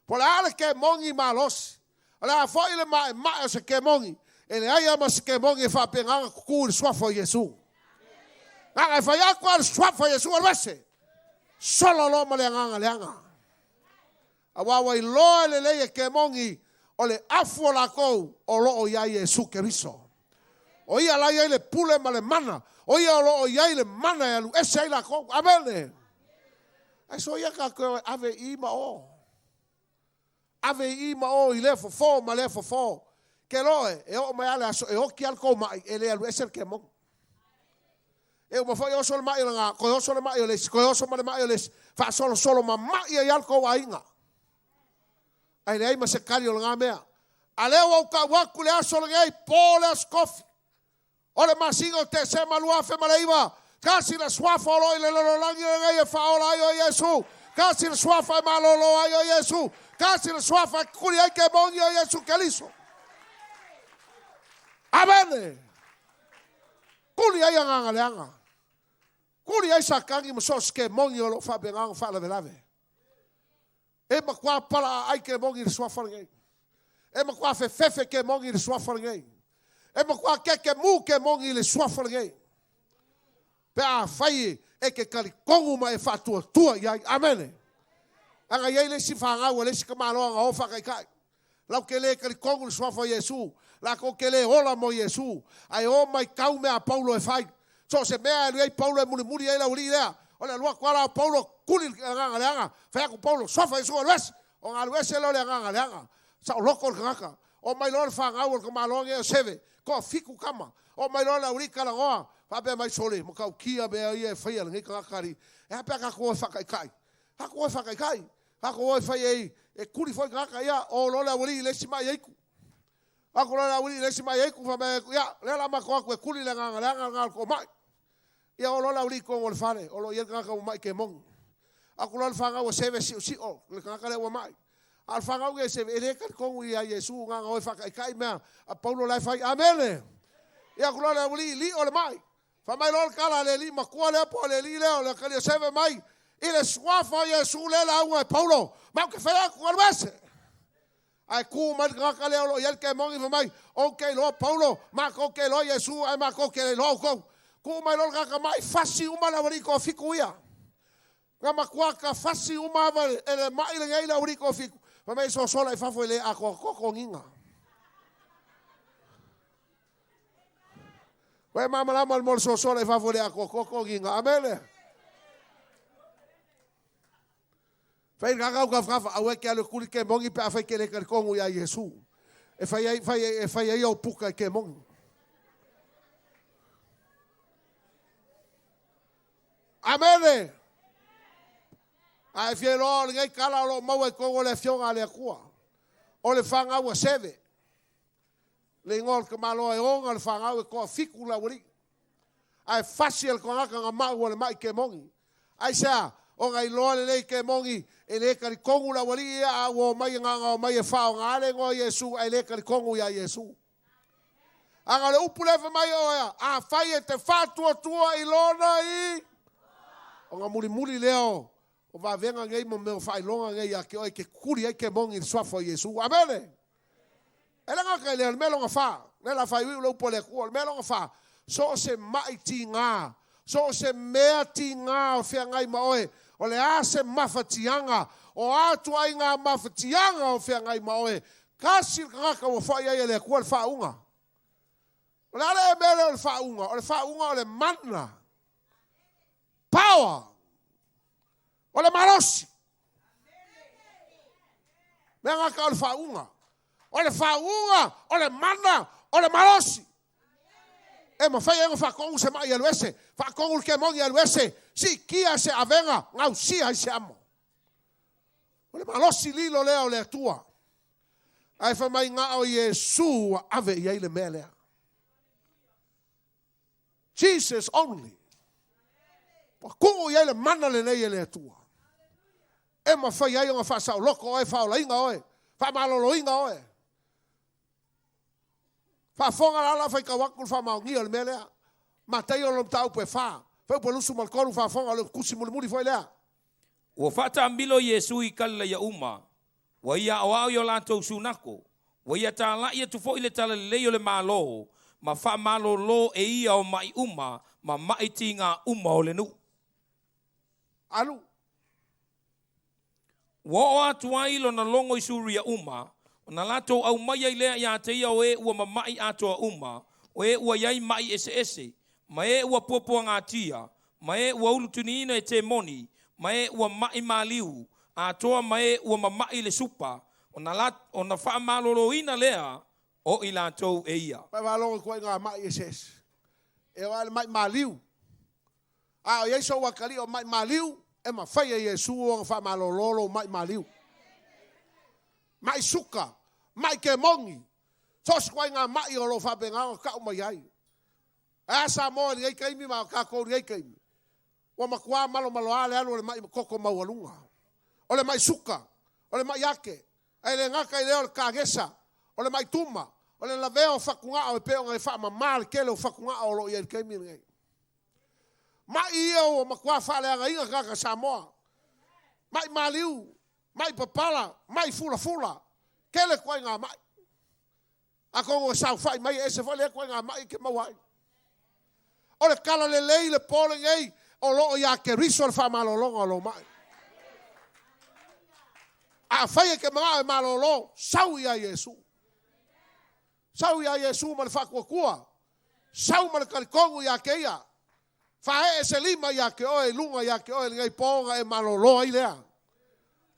Po o le a le kemoni malosi, O le a foʻi le maʻemaʻe o se kemogi, e leai a ma se kemogi e faapegaga kukū i le suafa o Iesu. Gaga e fai aku a le suafa o Iesu alu ese. Solo loa ma le agaga leaga. Auā ua iloa e lelei e kemogi o le afu o lakou o loo iā Iesu Keriso. O ia la i ai le pule ma le mana, o ia o loo i ai le mana e alu ese ai lakou. Amene. Ae soia tatou e ave i i ma o. Ave i i ma o i lea fofo ma lea fofo. Ke loe, e oo mai a le aso e oti a le kou maʻi, e le alu ese le kemogi. E uma foi oso le maʻi o lena, toe oso le maʻi o le isi, toe oso ma le maʻi o le isi, faasolosolo mamaʻi ai a le tou aiga. Ae leai ma se tali o lena mea. A lea ua ou tau atu i le aso lenei, po le Aso Tofi, O le masina o Tesema 2009, tasi le suafa o lo o i le lalolagi lenei e faaola ai o Iesu. Tasi le suafa e malolo ai o Iesu. Tasi le suafa e kuli ai kemogi o Iesu Keriso. Amene. Kuli ai agaga leaga. Kuli ai Satani ma so o se kemogi o lo o faapena ona faalavelave. E matua pala aai kemogi i le suafa lenei. E matua fefefe kemogi i le suafa lenei. E matua kekemū kemogi i le suafa lenei. Pe afai e te talitonu ma e faatuatua i ai. Amene. Leaga e i ai le isi fanau a le isi tamaloa na o faataitai. Latou te le talitonu i le suafa o Iesu. Latou te le ola mo Iesu. Ae o matau mea a Paulo e fai. So o se mea e alu i ai Paulo e mulimuli ai le aualii lea. O le alu atu lava la o Paulo, tuli le agaga leaga. Fai atu Paulo, Suafa Iesu, alu ese! Ona alu ese lea o le agaga leaga. Saoloto le tagata. Oo mai loa le fanau o le tamaloa lenei o Seve, toafitu tama. Oo mai loa le aualii talanoa, faapea mai, Sole, matautia mea ia e faia e lenei tagata alii. E a pe a tatou o e faataitai? Tatou o e faataitai. Tatou o e fai ai, e tuli foi tagata, ia, o loa le aualii i le isi mai aitu. Atu loa le aualii i le isi mai aitu, fai mai atu, ia, lea o le a matou o atu e tuli le agaga leaga lena o le toamai. Ia o loa le aualii i totonu o le fale, o lo o i ai le tagata ua mai kemogi. Atu loa le fanau a Seve siosio le tagata lea ua mai. A o le fanau nei a Seve, e le talitonu ia Iesu na ona o e faataitai mea a Paulo la e fai. Amene! Ia atu loa le aualii, lio le mai. Fai mai loa le tala a le alii matua lea po o le alii lea o le atalii o Seve mai, I le suafa o Iesu lea e lauga e Paulo, ma ou te fai atu, alu ese! Ae tu mai le tagata lea o lo o i ai le kemoni fai mai, Ou te iloa Paulo, matou te iloa Iesu, ae matou te le iloa outou. Tu mai loa le tagata mai, fasi uma le aualii toafitu ia. Na matua ta fasi uma ava e le mai lenei le aualii toafitu. Fai mai e sosola i fafo e le atoatoa toniga. Ua e malamalama i le mea o le sosola i fafo e le atoatoa toniga. Amene. Fai le gagau tafatafa, aua e te alu e kuli kemoni pe afai e te le talitonu ia Iesu. E fai ai, fai ai, e fai ai ou puka i kemoni. Amene! A e fia iloa o lenei tala o lo o maua i totonu o le Afioga a le Atua. O le fanau a Seve. Le igoa o le tamaloa e ona le fanau e toafitu le aualii. Ae fasi e le tagata na mau o le mai kemoni. Aisea? Ona iloa lelei kemoni e le talitonu le aualii ia a ua omai e na ona omai e faaaoga le igoa o Iesu ae le talitonu ia Iesu. Ana o le upu lea fai mai oe a, afai e te faatuatua i lona i ona mulimuli lea o o vavega nei ma mea o faailoga nei ia te oe e te kuli ai kemoni i le suafa o Iesu. Amene! E le gata i lea, o le mea lona fa, lea o le a faaiuiu le upu a le Atua, o le mea lona fa, so o se maʻi tiga, so o se mea tiga o feagai ma oe, o le a se mafatiaga, o a ituaiga mafatiaga o feagai ma oe, tasi le tagata ua foai ai e le Atua le faauuga. O le a le mea lea o le faauuga? O le faauuga o le mana. Power! O le malosi. Mea gata o le faauuga. O le faauuga, o le mana, o le malosi. E mafai ai ona faatonu se mai alu ese, faatonu le kemoni alu ese, siitia se avega, gausia ai se amo. O le malosi lilo lea o le Atua. Ae fai mai na o Iesu ua ave i ai le mea lea. Jesus only. Ua tuu i ai le mana lenei e le Atua. E mafai ai ona faasaoloko oe, faaolaina oe, faamaloloina oe. Faafofoga la la faitau atu le faamaonia o le mea lea. Mataio lona mataupu e fa, fuaiupu e 23, faafofoga o le tusi mulimuli foi lea. Ua faataamilo Iesu i Kalilaia uma, ua ia aoao i o latou sunako, Ua ia tāla'i atu fo'i le talalelei o le Malo ma faamalōlō e ia o ma'i uma ma ma'i tigā uma o le nu'u. Alu. Ua oo atu ai lona logo i Suria uma, ona latou aumai ai lea iā te ia o e ua mama'i atoa uma, o e ua i ai ma'i eseese, ma e ua puapuagatia, ma e ua ulutuniina e temoni, ma e ua ma'i maliu, atoa ma e ua mama'i le supa, ona, la, ona faamalōlōina lea o i latou e ia. Pai faalogo i koaiga ma'i eseese. E oo lava i le ma'i maliu. A o i ai sou atalii o ma'i maliu, e mafai e Iesu ona faamalōlō lou ma'i maliu. Ma'i suka, ma'i kemogi, so o se ituaiga ma'i o lo o faapena ona tau mai ai. Ae a Samoa i lenei taimi ma tatou i lenei taimi? Ua matua malomaloa le alu o le ma'i toto maualuga. O le ma'i suka, o le ma'i ate, ae le gata i lea o le kanesa, o le ma'i tuma, o le lavea o fatugao e pei ona e faamama le tele o fatugao o lo o i ai i le taimi lenei. Ma'i ia ua matua faaleagaina tagata Samoa. Ma'i maliu, ma'i papala, ma'i fulafula, tele ituaiga ma'i. Atonu e saofai mai e ese foi lea ituaiga ma'i e te maua ai. O le tala lelei i le po lenei, o lo o iā Keriso le faamalologa o lou ma'i. Afai e te manao e malolo, sau iā Iesu. Sau iā Iesu ma le faatuatua. Sau ma le talitonu iā te Ia. Faaee se lima iā te oe i luga iā te oe i lenei po ona e malolo ai lea.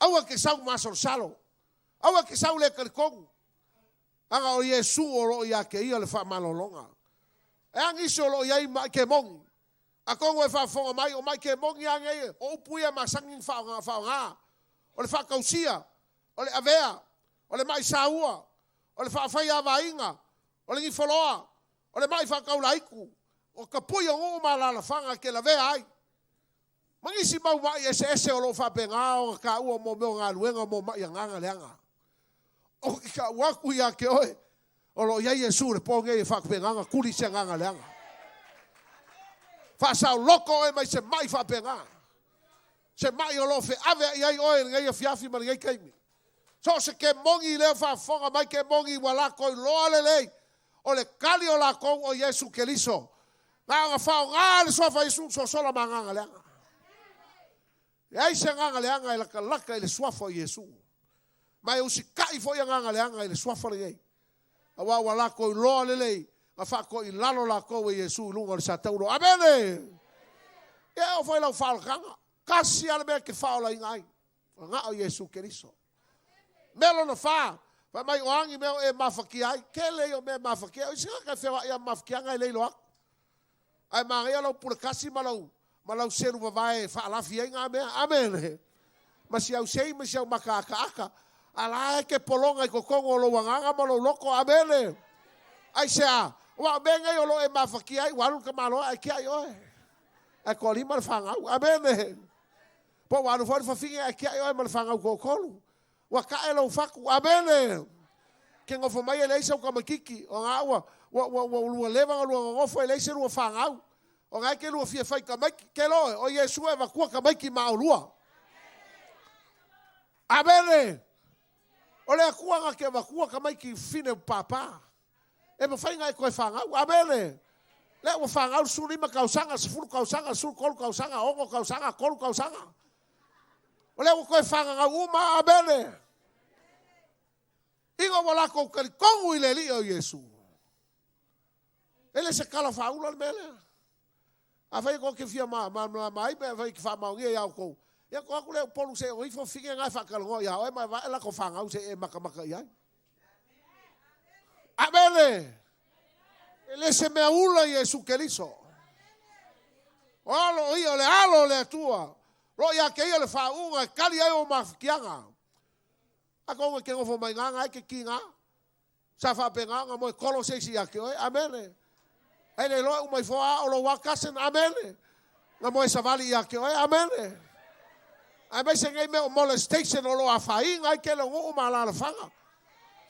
Aua e te sau masalosalo. Aua e te sau le talitonu. Leaga o Iesu o lo o iā te Ia le faamalologa. E a nisi o lo o i ai ma'i kemogi? Atonu e faafofoga mai, o ma'i kemogi lava nei, o upu ia e masani ona faaaoga. O le faatausia, o le avea, o le ma'i saua, o le faafaiavaina, o le nifoloa, o le ma'i faataulaitu, o tapui o nuu ma alaalafaga e te lavea ai, ma nisi mau ma'i eseese o lo o faapena ona taua mo mea o galuega mo ma'i agaga leaga. Ou te tau atu ia te oe, o lo o i ai Iesu i le po nei e faapena ona tuli se agaga leaga. Faasaoloto oe mai se ma'i faapena. Se ma'i o lo o feaveai ai oe i lenei afiafi ma lenei taimi. So o se kemoni i lea faafofoga mai kemoni ua latou iloa lelei o le tali o latou o Iesu Keriso. Na ona faaaoga le suafa o Iesu sosola ma agaga leaga. Leai se agaga leaga e latalata i le suafa o Iesu. Ma e usitai foi agaga leaga i le suafa lenei. Aua ua latou iloa lelei na faatoilalo latou e Iesu i luga o le sataulo. Amene! Ia e oo foi i lau faaolataga. Tasi lava le mea e te faaolaina ai. Na o Iesu Keriso. Mea lona fa, fai mai o a ni mea o e mafatia ai? Tele ia o mea e mafatia ai. O isi tagata e feoai lava ma mafatiaga e le iloa atu. Ae manaia lau pule kasi ma lau ma lau selu vavae e faalafi ai na mea. Amene. Ma si au sei ma si au maka akaaka. A la e ke pologa i totonu o lou agaga ma lou loto. Amene. Aisea? Aua o mea nei o lo o e mafatia ai, ua alu le tamaloa ae tiai oe. Ae toalima le fanau. Amene. Po ua alu foi le fafine ae tiai oe ma le fanau toatolu. Ua tae lou fatu. Amene. Ke nofo mai e leai sau tamaititi. O na ua, ua, ua, ua lua leva ona lua nonofo e leai se lua fanau. O na e ke lua fia fai tamaiti. Ke loe, o Iesu e avatua tamaiti ma olua. Amene. O le Atua na te avatua tamaiti i fafine o pāpā. E mafai ona e toe fanau. Amene. Lea ua fanau le 15 tausaga, 10 tausaga, 13 tausaga, 6 tausaga, 3 tausaga. O lea ua toe fagagau uma. Amene. Ina ua latou talitonu i le Alii o Iesu. E le se tala faaula le mea lea. Afai e tou te fia malamalama ai pe afai e te faamaonia ia outou, ia tuu atu lea i Upolu se i ono ifo fafine na e faatalanoa ia oe ma e vae latou fanau se i e matamata i ai. Amene! E le se mea ula Iesu Keriso. O alo o ia, o le alo o le Atua. Lo ia te ia le faauuga e tali ai o mafatiaga. Atonu e te nofo mai ngā e ke ki ngā. Sa faapena ona moe kolo se isi ia te oe. Amene. Ae le iloa e uma ifo a o lou a cousin. Amene. Na moe savali ia te oe. Amene. Aemaise nei mea o molestation o lo o afaina ai tele o nuu ma alaalafaga.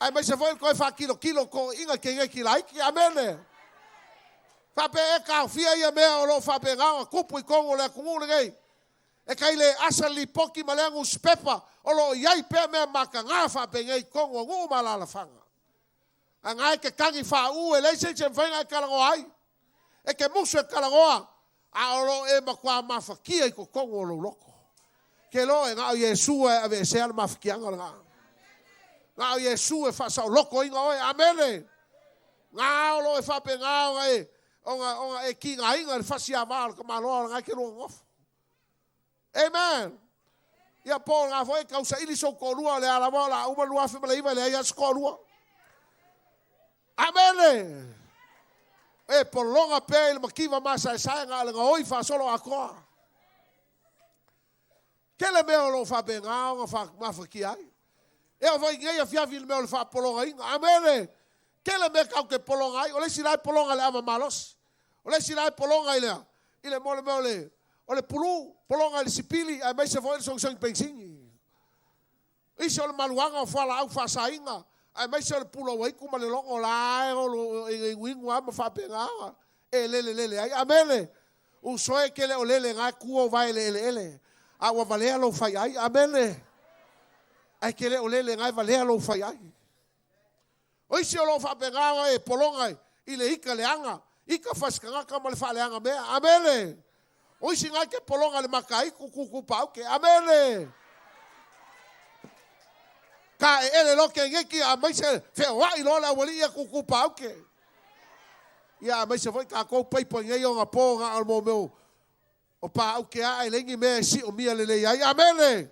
Aemaise foi le toe faakilokilo o toeaiina i teineti laiti. Amene. Faapea ea taofia ia mea o lo o faapena ona tupu i totonu o le atunuu lenei. E tai le asa le lipoti ma lea nusipepa o lo o i ai pea mea mataga faapenei i totonu o nuu ma alaalafaga. A ngai ke kagi wha u e leise se mwhainga e kalagoa ai. E ke musu e kalagoa. A olo e makua mawhakia i kokongo o loko. Ke lo e ngao Yesu e ave se ala mawhakianga o le ngā. Ngao Yesu e whasa o loko inga oe. Amene. Ngā olo e whape ngā o e onga e ki ngā inga le whasi a vā o le kamaloa o le ngai ke lua ngofo. Amen. Ia po ngā foe kausa ili so korua o le alawa o la uma lua afe mala iwa le ai as korua. Amene. E polonga pe i le makiva masa e sae ngā le ngā oi whasolo a koa. Ke le mea o lo whape ngā o ngā mawhaki ai. E o whai ngei a fiafi le mea o le whapolonga inga. Amene. Ke le mea kau ke polonga ai. O le sila e polonga le ava malosi. O le sila e polonga i lea. I le mole mea o le o le pulu, polonga i le sipili, a mai se foi le songsong pensingi. Isi o le maluanga o whala au whasainga, a mai se o le pula waiku ma le longo la e o lo e ingu ama whapenga e lele lele ai. Amene. U soe ke le o lele ngā kuo vai le ele ele. A ua valea lo whai ai. Amene. Ai ke le o lele ngā valea lo whai ai. O isi o lo whapenga e polonga i le ika le anga. Ika whaskangaka ma le whaleanga mea. Amene. O isi ngai ke polonga le makai kuku pauke. Amene. Ka e ele loke ngeki a mai se whea lo la wali ia kuku pauke. Ia a mai se foi ka kou paipa ngei o ngā pō ngā o mō meo. O pauke a e lengi mea e si o mia lele iai. Amene.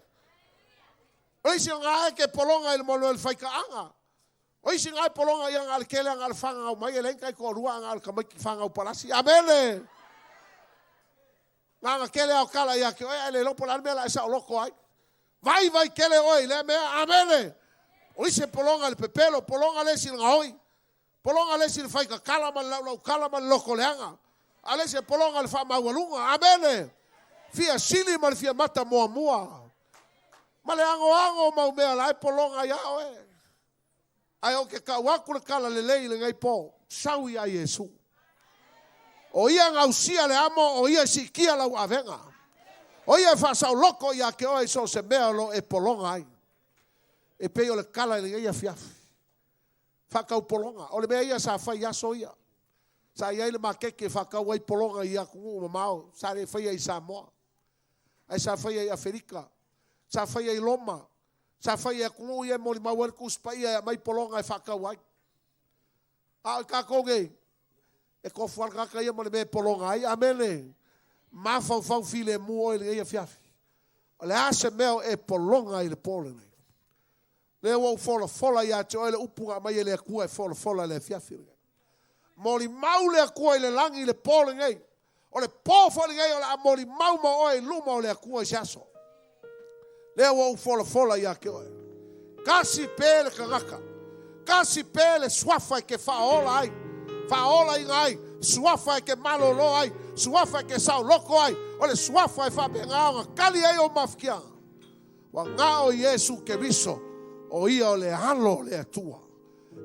O isi o ngā e ke polonga i le molo le whaika anga. O isi ngai polonga ia ngā le kele ngā le whanga au mai e lengi kai ko rua ngā le kamaiki whanga au palasi. Amene. Ngā ngā kele au kala ia ke oe a le lopo la mea la e sa o loko ai. Vai vai kele oe le mea. Amene. O isi polonga le pepelo, polonga le si ngā oi. Polonga le si le whaika kala ma le laulau kala ma le loko leanga. A le si polonga le wha maualunga. Amene. Fia sili ma le fia mata mua mua. Ma le ango ango mau mea la e polonga ia oe. Ai o ke kauaku le kala le lei le ngai po. Sau ia Yesu. O ia ngausia le amo, o ia sikia lau avenga. O ia whasau loko ia ke oe so se mea lo e polonga ai. E pei o le kala le ngai afiafi. Whakau polonga. O le mea ia sa whai aso ia. Sa ia i le makeke whakau ai polonga ia kungu mamao. Sa le whai ai Samoa. Ai sa whai ai Aferika. Sa whai ai Loma. Sa whai ai kungu ia moli mauari kuspa ia mai polonga e whakau ai. A o kākou e kofu alakaka ia mo le mea polonga ai. Amene. Mawhau whau file mu oe le ia fiafi. O le ase mea e polonga i le pole nei. Le ua u fola fola ia te oe le upunga mai e le akua e fola fola le fiafi. Moli mau le akua i le langi i le pole nei. O le pō foli nei o le a moli mau ma oe luma o le akua i se aso. Le ua u fola fola ia ke oe. Kasi pe le kangaka. Kasi pe le swafa e ke whaola ai. Whaola i ngai. Suafa e ke malolo ai. Suafa e ke sao loko ai. O le suafa e whape ngā o ngā kali ai o mawhikianga. Wa ngā o Yesu Keriso. O ia o le alo le atua.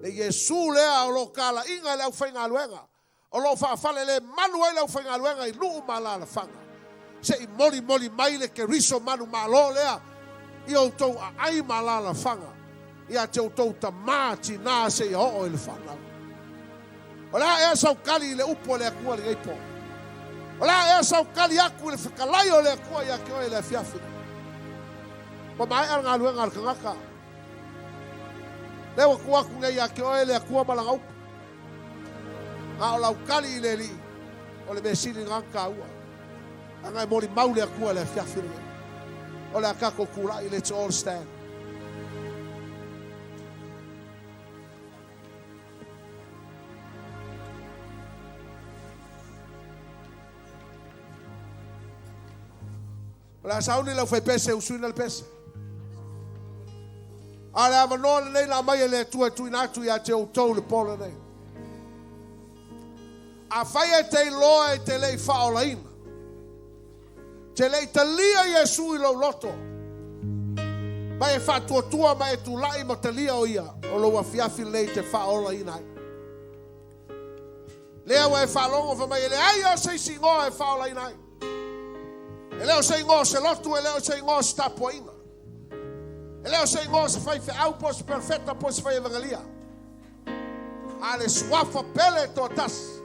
Le Yesu lea o lo kala inga le au whainga luenga. O lo whaafale le manu ai le au whainga luenga i luu malala whanga. Se i moli moli mai le Keriso manu malo lea. I o tau a ai malala whanga. Ia te o tau tamati nā se ia oo i le whanau. O la ea sau kali i le upo le akua le ngeipo. O la ea sau kali aku i le whakalai o le akua ia ke oe le afiafi. Ma mai al ngā luenga al kangaka. Le waku aku ngei ia ke oe le akua malanga upo. Ngā o lau kali i le li. O le mesili ngā kaua. A ngai moli mau le akua le afiafi le. O le akako kula i let's all stand. O le asauni lau whai pese, usuina le pese. A le awanoa le nei la mai e le atua e tuina atu ia te outou le pole nei. A whai e te loa e te lei whaolaina. Te lei talia Yesu i lau loto. Mai e whaatuatua, mai e tūlai ma talia o ia. O lau afiafi lei te whaolaina ai. Lea wa e whaalongo wha mai e le ai a sei singoa e whaolaina ai. E leo se ingoa se lotu, e leo se ingoa se tapuainga. E leo se ingoa se whai wheau po se perfecta po se whai evangelia. A le suafa pele toatasi.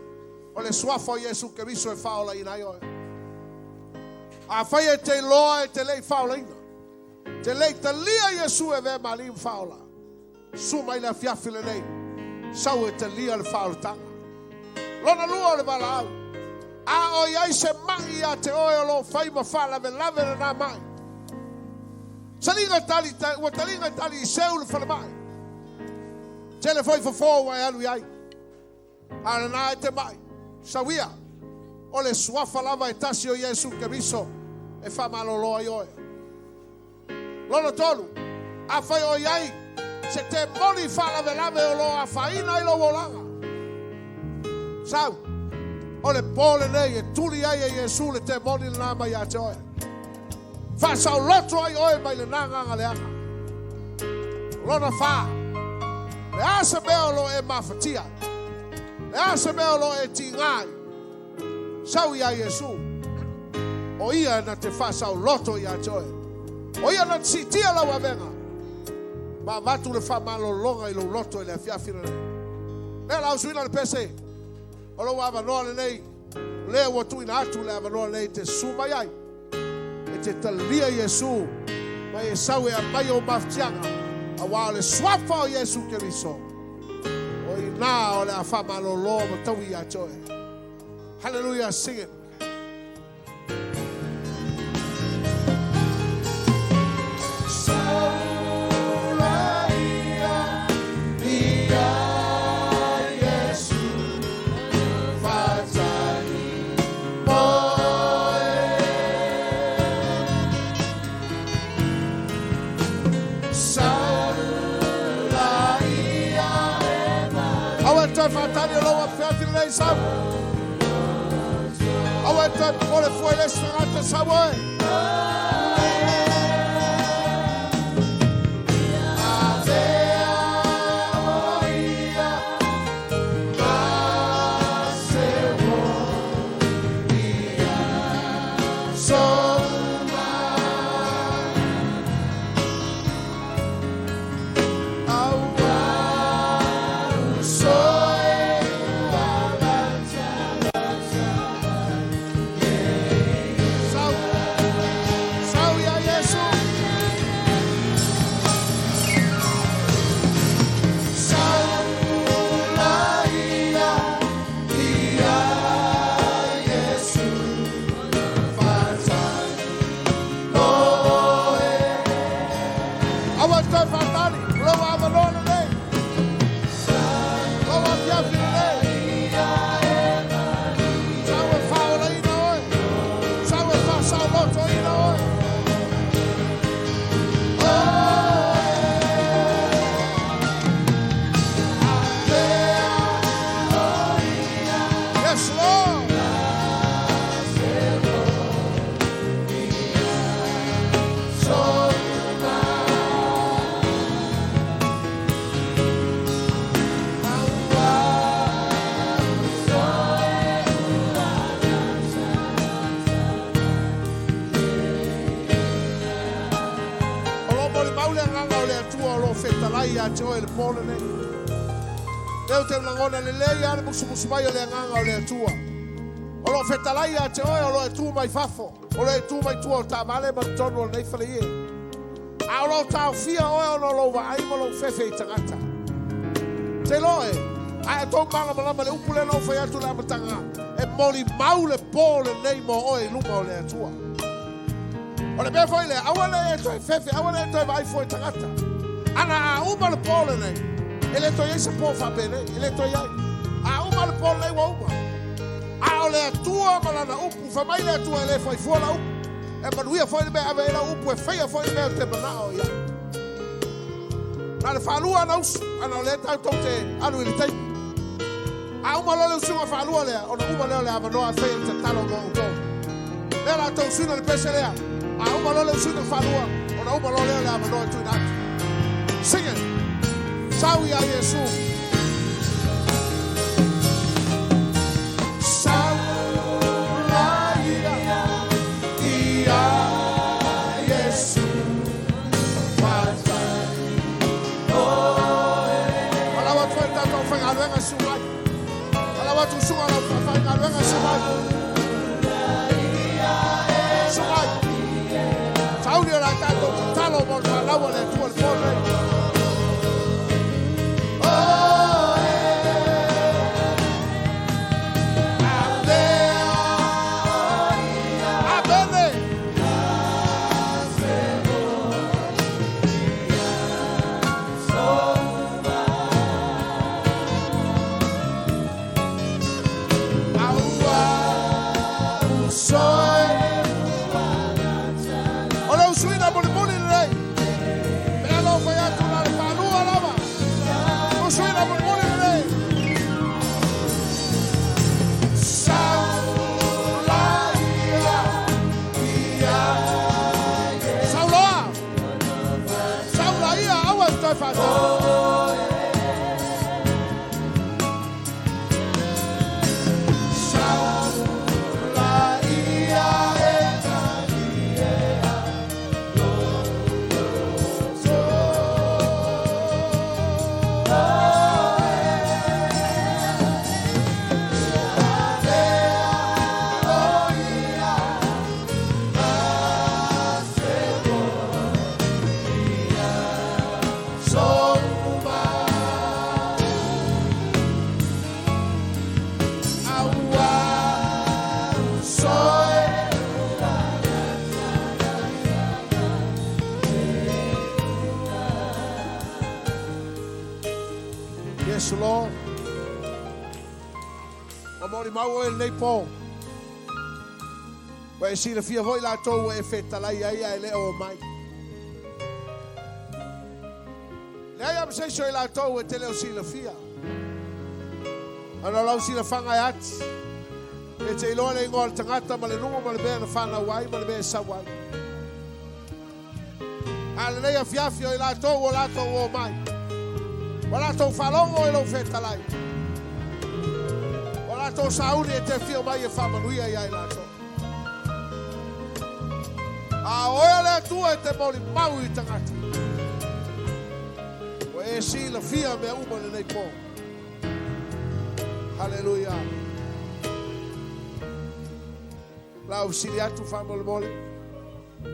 O le suafa o Iesu Keriso e faaolaina ai oe. Afai e te iloa e te le i faaolaina. Te le i talia Iesu e avea ma Alii ma Faaola. Susu mai le afiafi lenei. Sau e talia le faaolataga. Lona lua o le valaau. A o i ai se mai ia te oe o lo o fai ma faalavelave lena mai. Saliga tali, ua taliga tali i seu le falemai. Tele foi fofo ua e alu i ai. A o lena e te mai. Sau ia. O le suafa lava e tasi o Iesu Keriso e faamalolo ai oe. Lona tolu, afai o i ai se temoni faalavelave o lo o afaina ai lou olaga, sau, o le po lenei e tuli ai e Iesu le temoni lena mai ia te oe. Faasaoloto ai oe mai lena agaga leaga. Lona fa, le a se mea o lo o e mafatia ai? Le a se mea o lo o e tiga ai? Sau iā Iesu. O ia na te faasaoloto iā te oe. O ia na te siitia lau avega. Ma avatu le faamalologa i lou loto i le afiafi lenei. Lea la usuina le pese o lou avanoa lenei, lea ua tuuina atu le avanoa lenei e te susu mai ai, e te talia Iesu ma e sau e aumai ou mafatiaga, auā o le suafa o Iesu Keriso, o i inā o le a faamalolo ma taui iā te oe. Hallelujah, sing it. Aua e toe faatali o lou afiafi lenei sau. Aua e toe popole fua i le isi tagata sau oe. Sau iā Iesu. Aua e toe faatali, o lou avanoa lenei, lou afiafi lenei. Sau e faaolaina oe, sau e faasaolotoina oe. Yes, Lord. O lo o molimau le agaga o le Atua o lo o fetalai ia te oe i le po lenei. Lea ou te lagona lelei lava le musumusu mai o le agaga o le Atua. O lo o fetalai ia te oe, o lo o e tu mai fafo, o lo o e tu mai tua o taavale ma totonu o lenei faleie. A o lo o taofia oe ona o lou vaai ma lou fefe i tagata. Te iloa e, a e tou malamalama i le upu lea na ou fai atu i le amataga, e molimau le po lenei mo oe i luma o le Atua. O le mea foi lea, aua ne i e toe fefe, aua ne i e toe vaai fua i tagata. Ana a uma le po lenei, e le toe i ai se po faapenei, e le toe i ai. A uma le po lenei ua uma. A o le Atua ma Lana upu, fai mai le Atua e le fai fua lau upu. E manuia foi le mea e ave ai lau upu, e faia foi le mea ou te manao i ai. Na o le faalua ana usu, ana o lea tatou te alu i le taimi. A uma loa le usuga faalua lea, ona uma lea o le avanoa e fai ai le tatalo mo outou. Lea o le a tou usuina le pese lea. A uma loa le usuina faalua, ona uma loa lea o le avanoa e tuuina atu. Sing it. Sau iā Iesu. Sau la ia iā Iesu. Palau atu ai le tatou aufaigaluega. Lau atu suga lau whawhai sumai. Sumai. Sauli o la tātou te talo mo le whanau le tua le pō nei. Yes, Lord. O mori mau e nei pō. Wa e sila fia voi la tō e whetalai ai ai le o mai. Le ai am se i la tō e te leo sila fia. Ana lau sila whanga e ati. E te iloa le ingoa le tangata ma le nungo ma le mea na whanau ai ma le mea e sau ai. A le nei a fiafio i la tō o la tō o mai. O la tō whalongo e lau whetalai. O la tō sauri e te whio mai e whamanuia i ai la tō. A oea le atua e te mauri mau i tangata. O e si la fia mea uma le nei pō. Hallelujah. Lau sili atu whamole mole.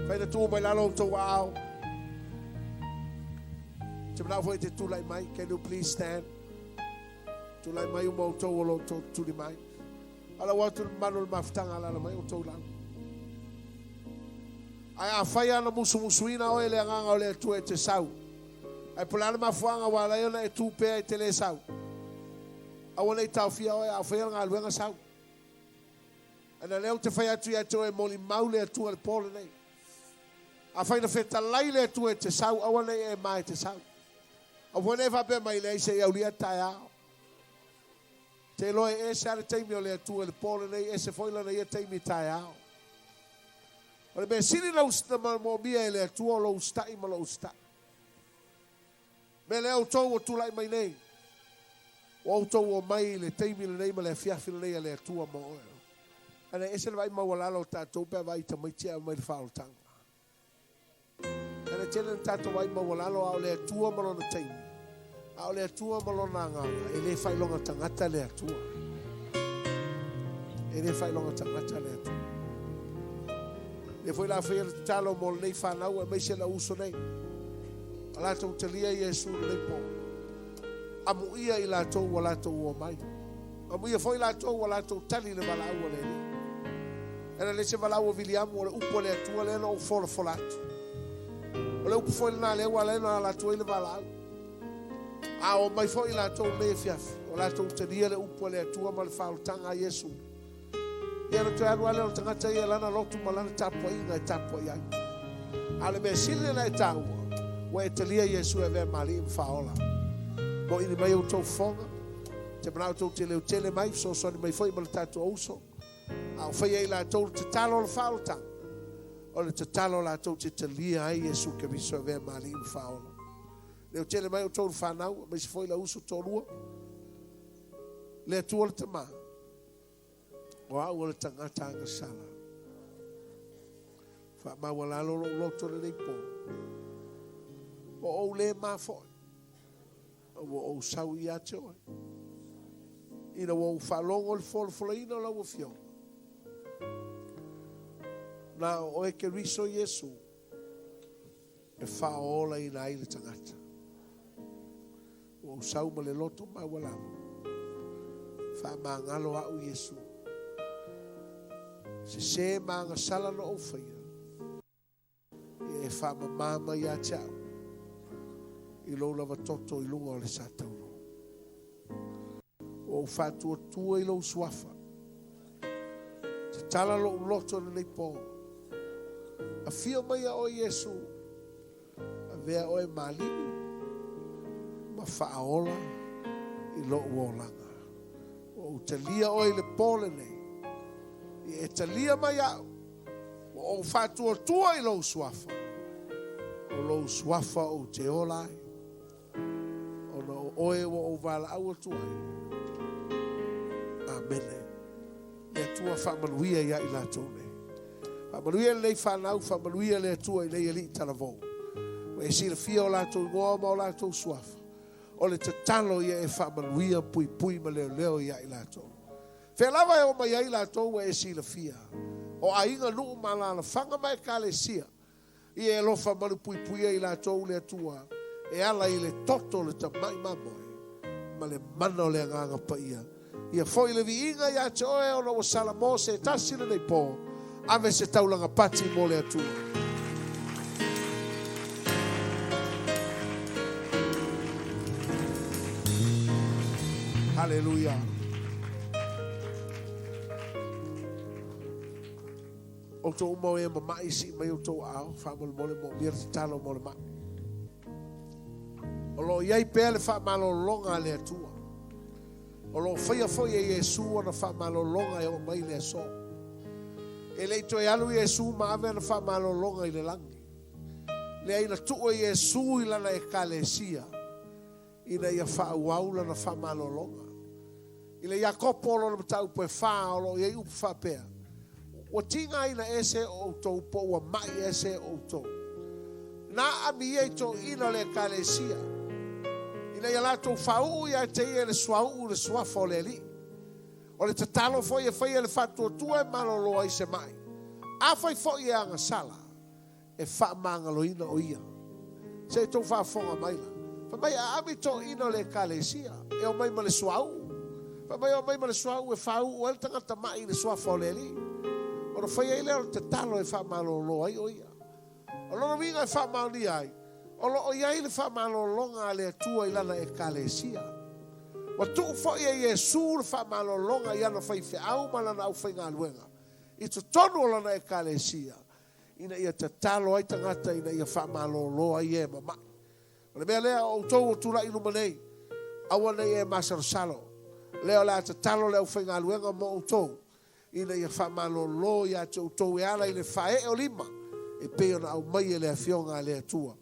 Whaina tū mai lalo o tō ao. Te manao foi te tūlai mai. Can you please stand? Tūlai mai uma o tō o lo tō tūli mai. Ala watu manu le mafutanga ala mai o tō lau. Ai a whai ana musu musuina o ele anganga o le atua e te sau. Ai pula ana mafuanga wa lai ona e tūpea i te le sau. Awa nei tau fia oe a whai ana ngā luenga sau. Ana leo te whai atu i atua e moli mau le atua le pōle nei. A whai na whetalai le atua e te sau, awa nei e mai te sau. A whai nei whapea mai lei se i aulia tae ao. Te loe e se ale teimi o le atua le pōle nei, e se foila na ia teimi tae ao. O le mea sili lau na mō mia e le atua o lo ustai ma lo ustai. Me le au tau o tūlai mai nei. O au tau o mai le teimi le nei ma le afiafi le nei a le atua mo oe. Ana ese le vai maualalo o tātou pea vai tamaiti a mai le whaolotanga. Ana tele na tātou vai maualalo a o le atua ma lona teimi. A o le atua ma lona anganga. E le whailonga tangata le atua. E le whailonga tangata le atua. Le foi la whaia le tatalo mo le nei whanau e meise la uso nei. A lātou talia Iesu le nei pō. Amu ia i lātou ua lātou ua mai. Amu ia foi lātou ua lātou tali le valaua le ni. Ena le se valaua Viliamu o le upo le atua le o fola fola atu. O le upo foi lena le ua le na lātou i le valaau. A o mai foi lātou le fiafi. O lātou talia le upo le atua ma le whaolotanga a Iesu. Ia na toe alu ale o le tangata ia lana lotu ma lana tapua inga e tapua i ai. A le mea sili na e tāua. Ua e talia Iesu e vea mali i mwhaola. Mo ini mai o tau fonga. Te manao tau te leo tele mai. So soni mai foi ma le tātou auso. A o whai ai lātou le tatalo le whaolotanga. O le tatalo lātou te talia ai Iesu Keriso e vea mali i mwhaola. Leo tele mai o tau le whanau. Mai se foi la uso tō Le atua le tamā. O au o le tangata anga sala. Wha maua lalo lo loto le nei pō. O ou le mā foi. O o sau i ate oe. Ina ua ou faalogo i le folafolaina o lau Afioga. Na o oe Keriso Iesu e faaolaina ai le tagata. Ua ou sau ma le loto maualalo. Faamagalo au Iesu. Sesē ma agasala na ou faia. Ia e faamama mai ia te au i lou lava toto i luga o le satauro. Ua ou faatuatua i lou suafa. Tatala lou loto i lenei po. Afio mai ia oe Iesu. Avea oe ma Alii ma faaola i lou olaga. Ua ou talia oe i le po lenei. Ia e talia mai au. Ua ou faatuatua i lou suafa. O lou suafa ou te ola ai. Ona o oe ua ou valaau atu ai. Amene. Le Atua faamanuia ia i latou nei. Faamanuia lenei fanau, faamanuia le Atua i nei alii talavou. Ua e silafia o latou igoa ma o latou suafa. O le tatalo ia e faamanuia, puipui ma leoleo ia i latou. Fea lava e omai ai latou ua e silafia. O aiga, nuu ma alaalafaga ma ekalesia. Ia e alofa malupuipuia i latou le Atua e ala i le toto o le tamai mamoe ma le mana o le Agaga Paia. Ia foi le viiga ia te oe ona ua salamo se tasi lenei po. Ave se taulaga pati mo le Atua. Haleluia. Outou uma o e mama'i, sii mai outou aao, faamolemole moomia le tatalo mo le ma'i. O lo o i ai pea le faamalologa a le Atua. O lo o faia foi e Iesu ana faamalologa e oo mai le aso. E le i toe alu Iesu ma ave ana faamalologa i le lagi. Leai, na tuu e Iesu i lana ekalesia ina ia faaauau lana faamalologa. I le Iakopo o lona mataupu e 4 o lo o i ai upu faapea, Ua tigaina ea se o outou po ua ma'i ea se o outou? Na aami ia i toeaiina o le ekalesia, ina ia latou faauu ia te ia i le suauu i le suafa o le Alii. O le tatalo foi e faia e le faatuatua e malolo ai se ma'i. Afai foi e agasala, e faamagaloina o ia. Se i tou faafofoga mai la. Fai mai, aami toeaiina o le ekalesia, e omai ma le suauu. Fai mai, omai ma le suauu e faauu ai le tagata ma'i i le suafa o le Alii. Ona fai ai lea o le tatalo e faamalolo ai o ia. O lona uiga e faamaonia ai, o lo o i ai le faamalologa a le Atua i lana ekalesia. Ua tuu foi e Iesu le faamalologa i ana faifeau ma lana aufaigaluega i totonu o lana ekalesia, ina ia tatalo ai tagata ina ia faamalolo ai e mama'i. O le mea lea, o outou ua tulai i luma nei, aua ne i e masalosalo. Lea o le a tatalo le aufaigaluega mo outou, ina ia faamalolo ia te outou e ala i le faaee o lima, e pei ona aumai e le Afioga a le Atua.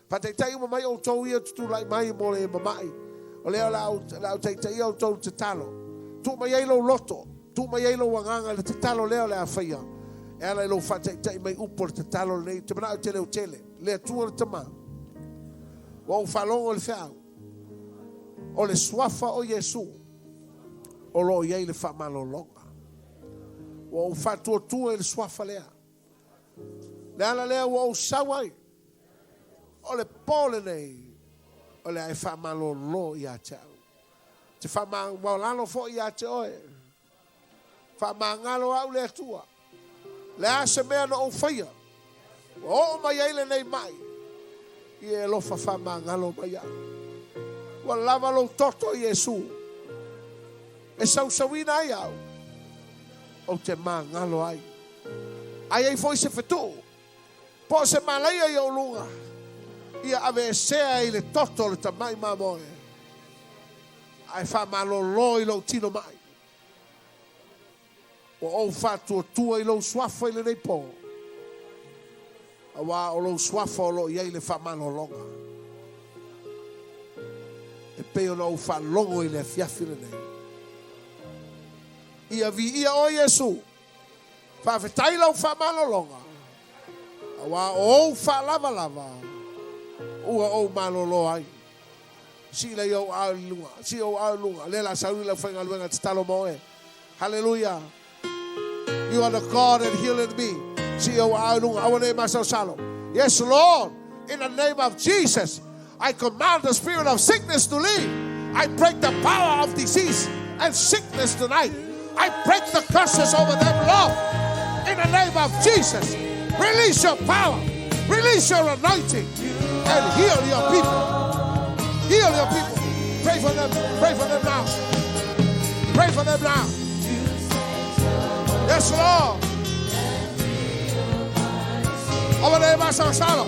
Faataitai uma mai outou ia tutulai mai mo le mama'i, o lea o le a ou taitaia outou i le tatalo. Tuu mai ai lou loto, tuu mai ai lou agaga i le tatalo lea o le a faia, e ala i lou faataitai mai upu o le tatalo lenei. Ou te manao i te leotele, le Atua le Tama. Ua ou faalogo i le feau, o le suafa o Iesu o lo o i ai le faamalologa. Ua ou faatuatua i le suafa lea. Le ala lea ua ou sau ai, o le po lenei, o le a e faamalolo ia te au. Te faamaualalo foi ia te oe. Faamagalo au le Atua. Le a se mea na ou faia, ua oo mai ai lenei ma'i, ia e alofa faamagalo mai au. Ua lava lou toto, Iesu, e sausauina ai au, ou te magalo ai. A i ai foi se fetuu, po o se malaia i ou luga, ia aveesea i le toto o le tamai mamoe, ae faamalolo i lou tino ma'i. Ua ou faatuatua i lou suafa i lenei po, auā o lou suafa o lo o i ai le faamalologa, e pei ona ou faalogo i le afiafi lenei. Ia viia oe, Iesu. Faafetai lau faamalologa, auā o ou faalavalava ua ou malolo ai. Si le yo au lunga. Si o au lunga. Le la sauli la whainga luenga te talo moe. Hallelujah. You are the God that healed me. Si o au lunga. Awane masau salo. Yes, Lord. In the name of Jesus, I command the spirit of sickness to leave. I break the power of disease and sickness tonight. I break the curses over them, Lord. In the name of Jesus, release your power, release your anointing, and heal your people. Heal your people. Pray for them. Pray for them now. Pray for them now. Yes, Lord. Over there, Salo.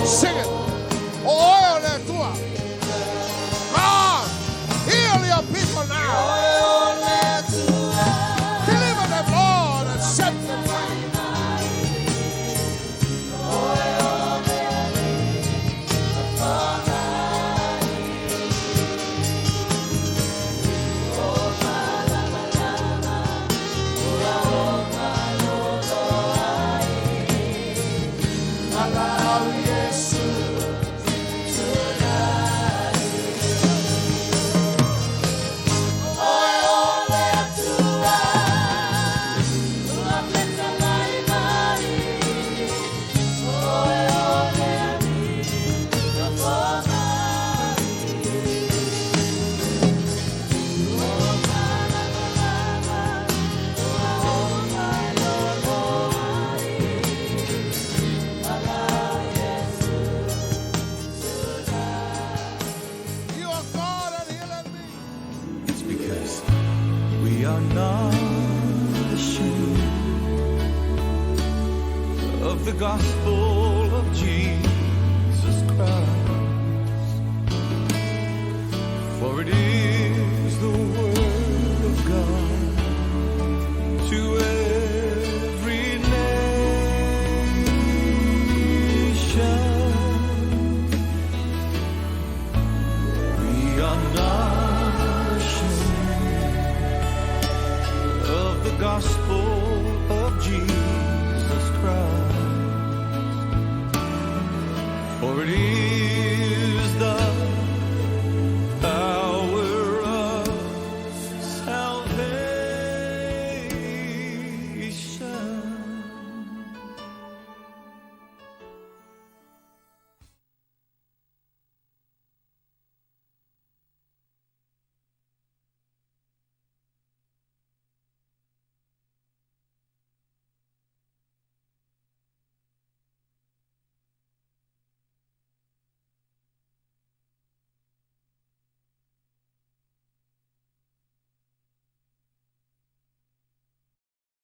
Sing it. Oh, God, heal your people now. Deliver them, Lord, and set them free. You are God and healed me. It's because we are not ashamed of the gospel of Jesus Christ. For it is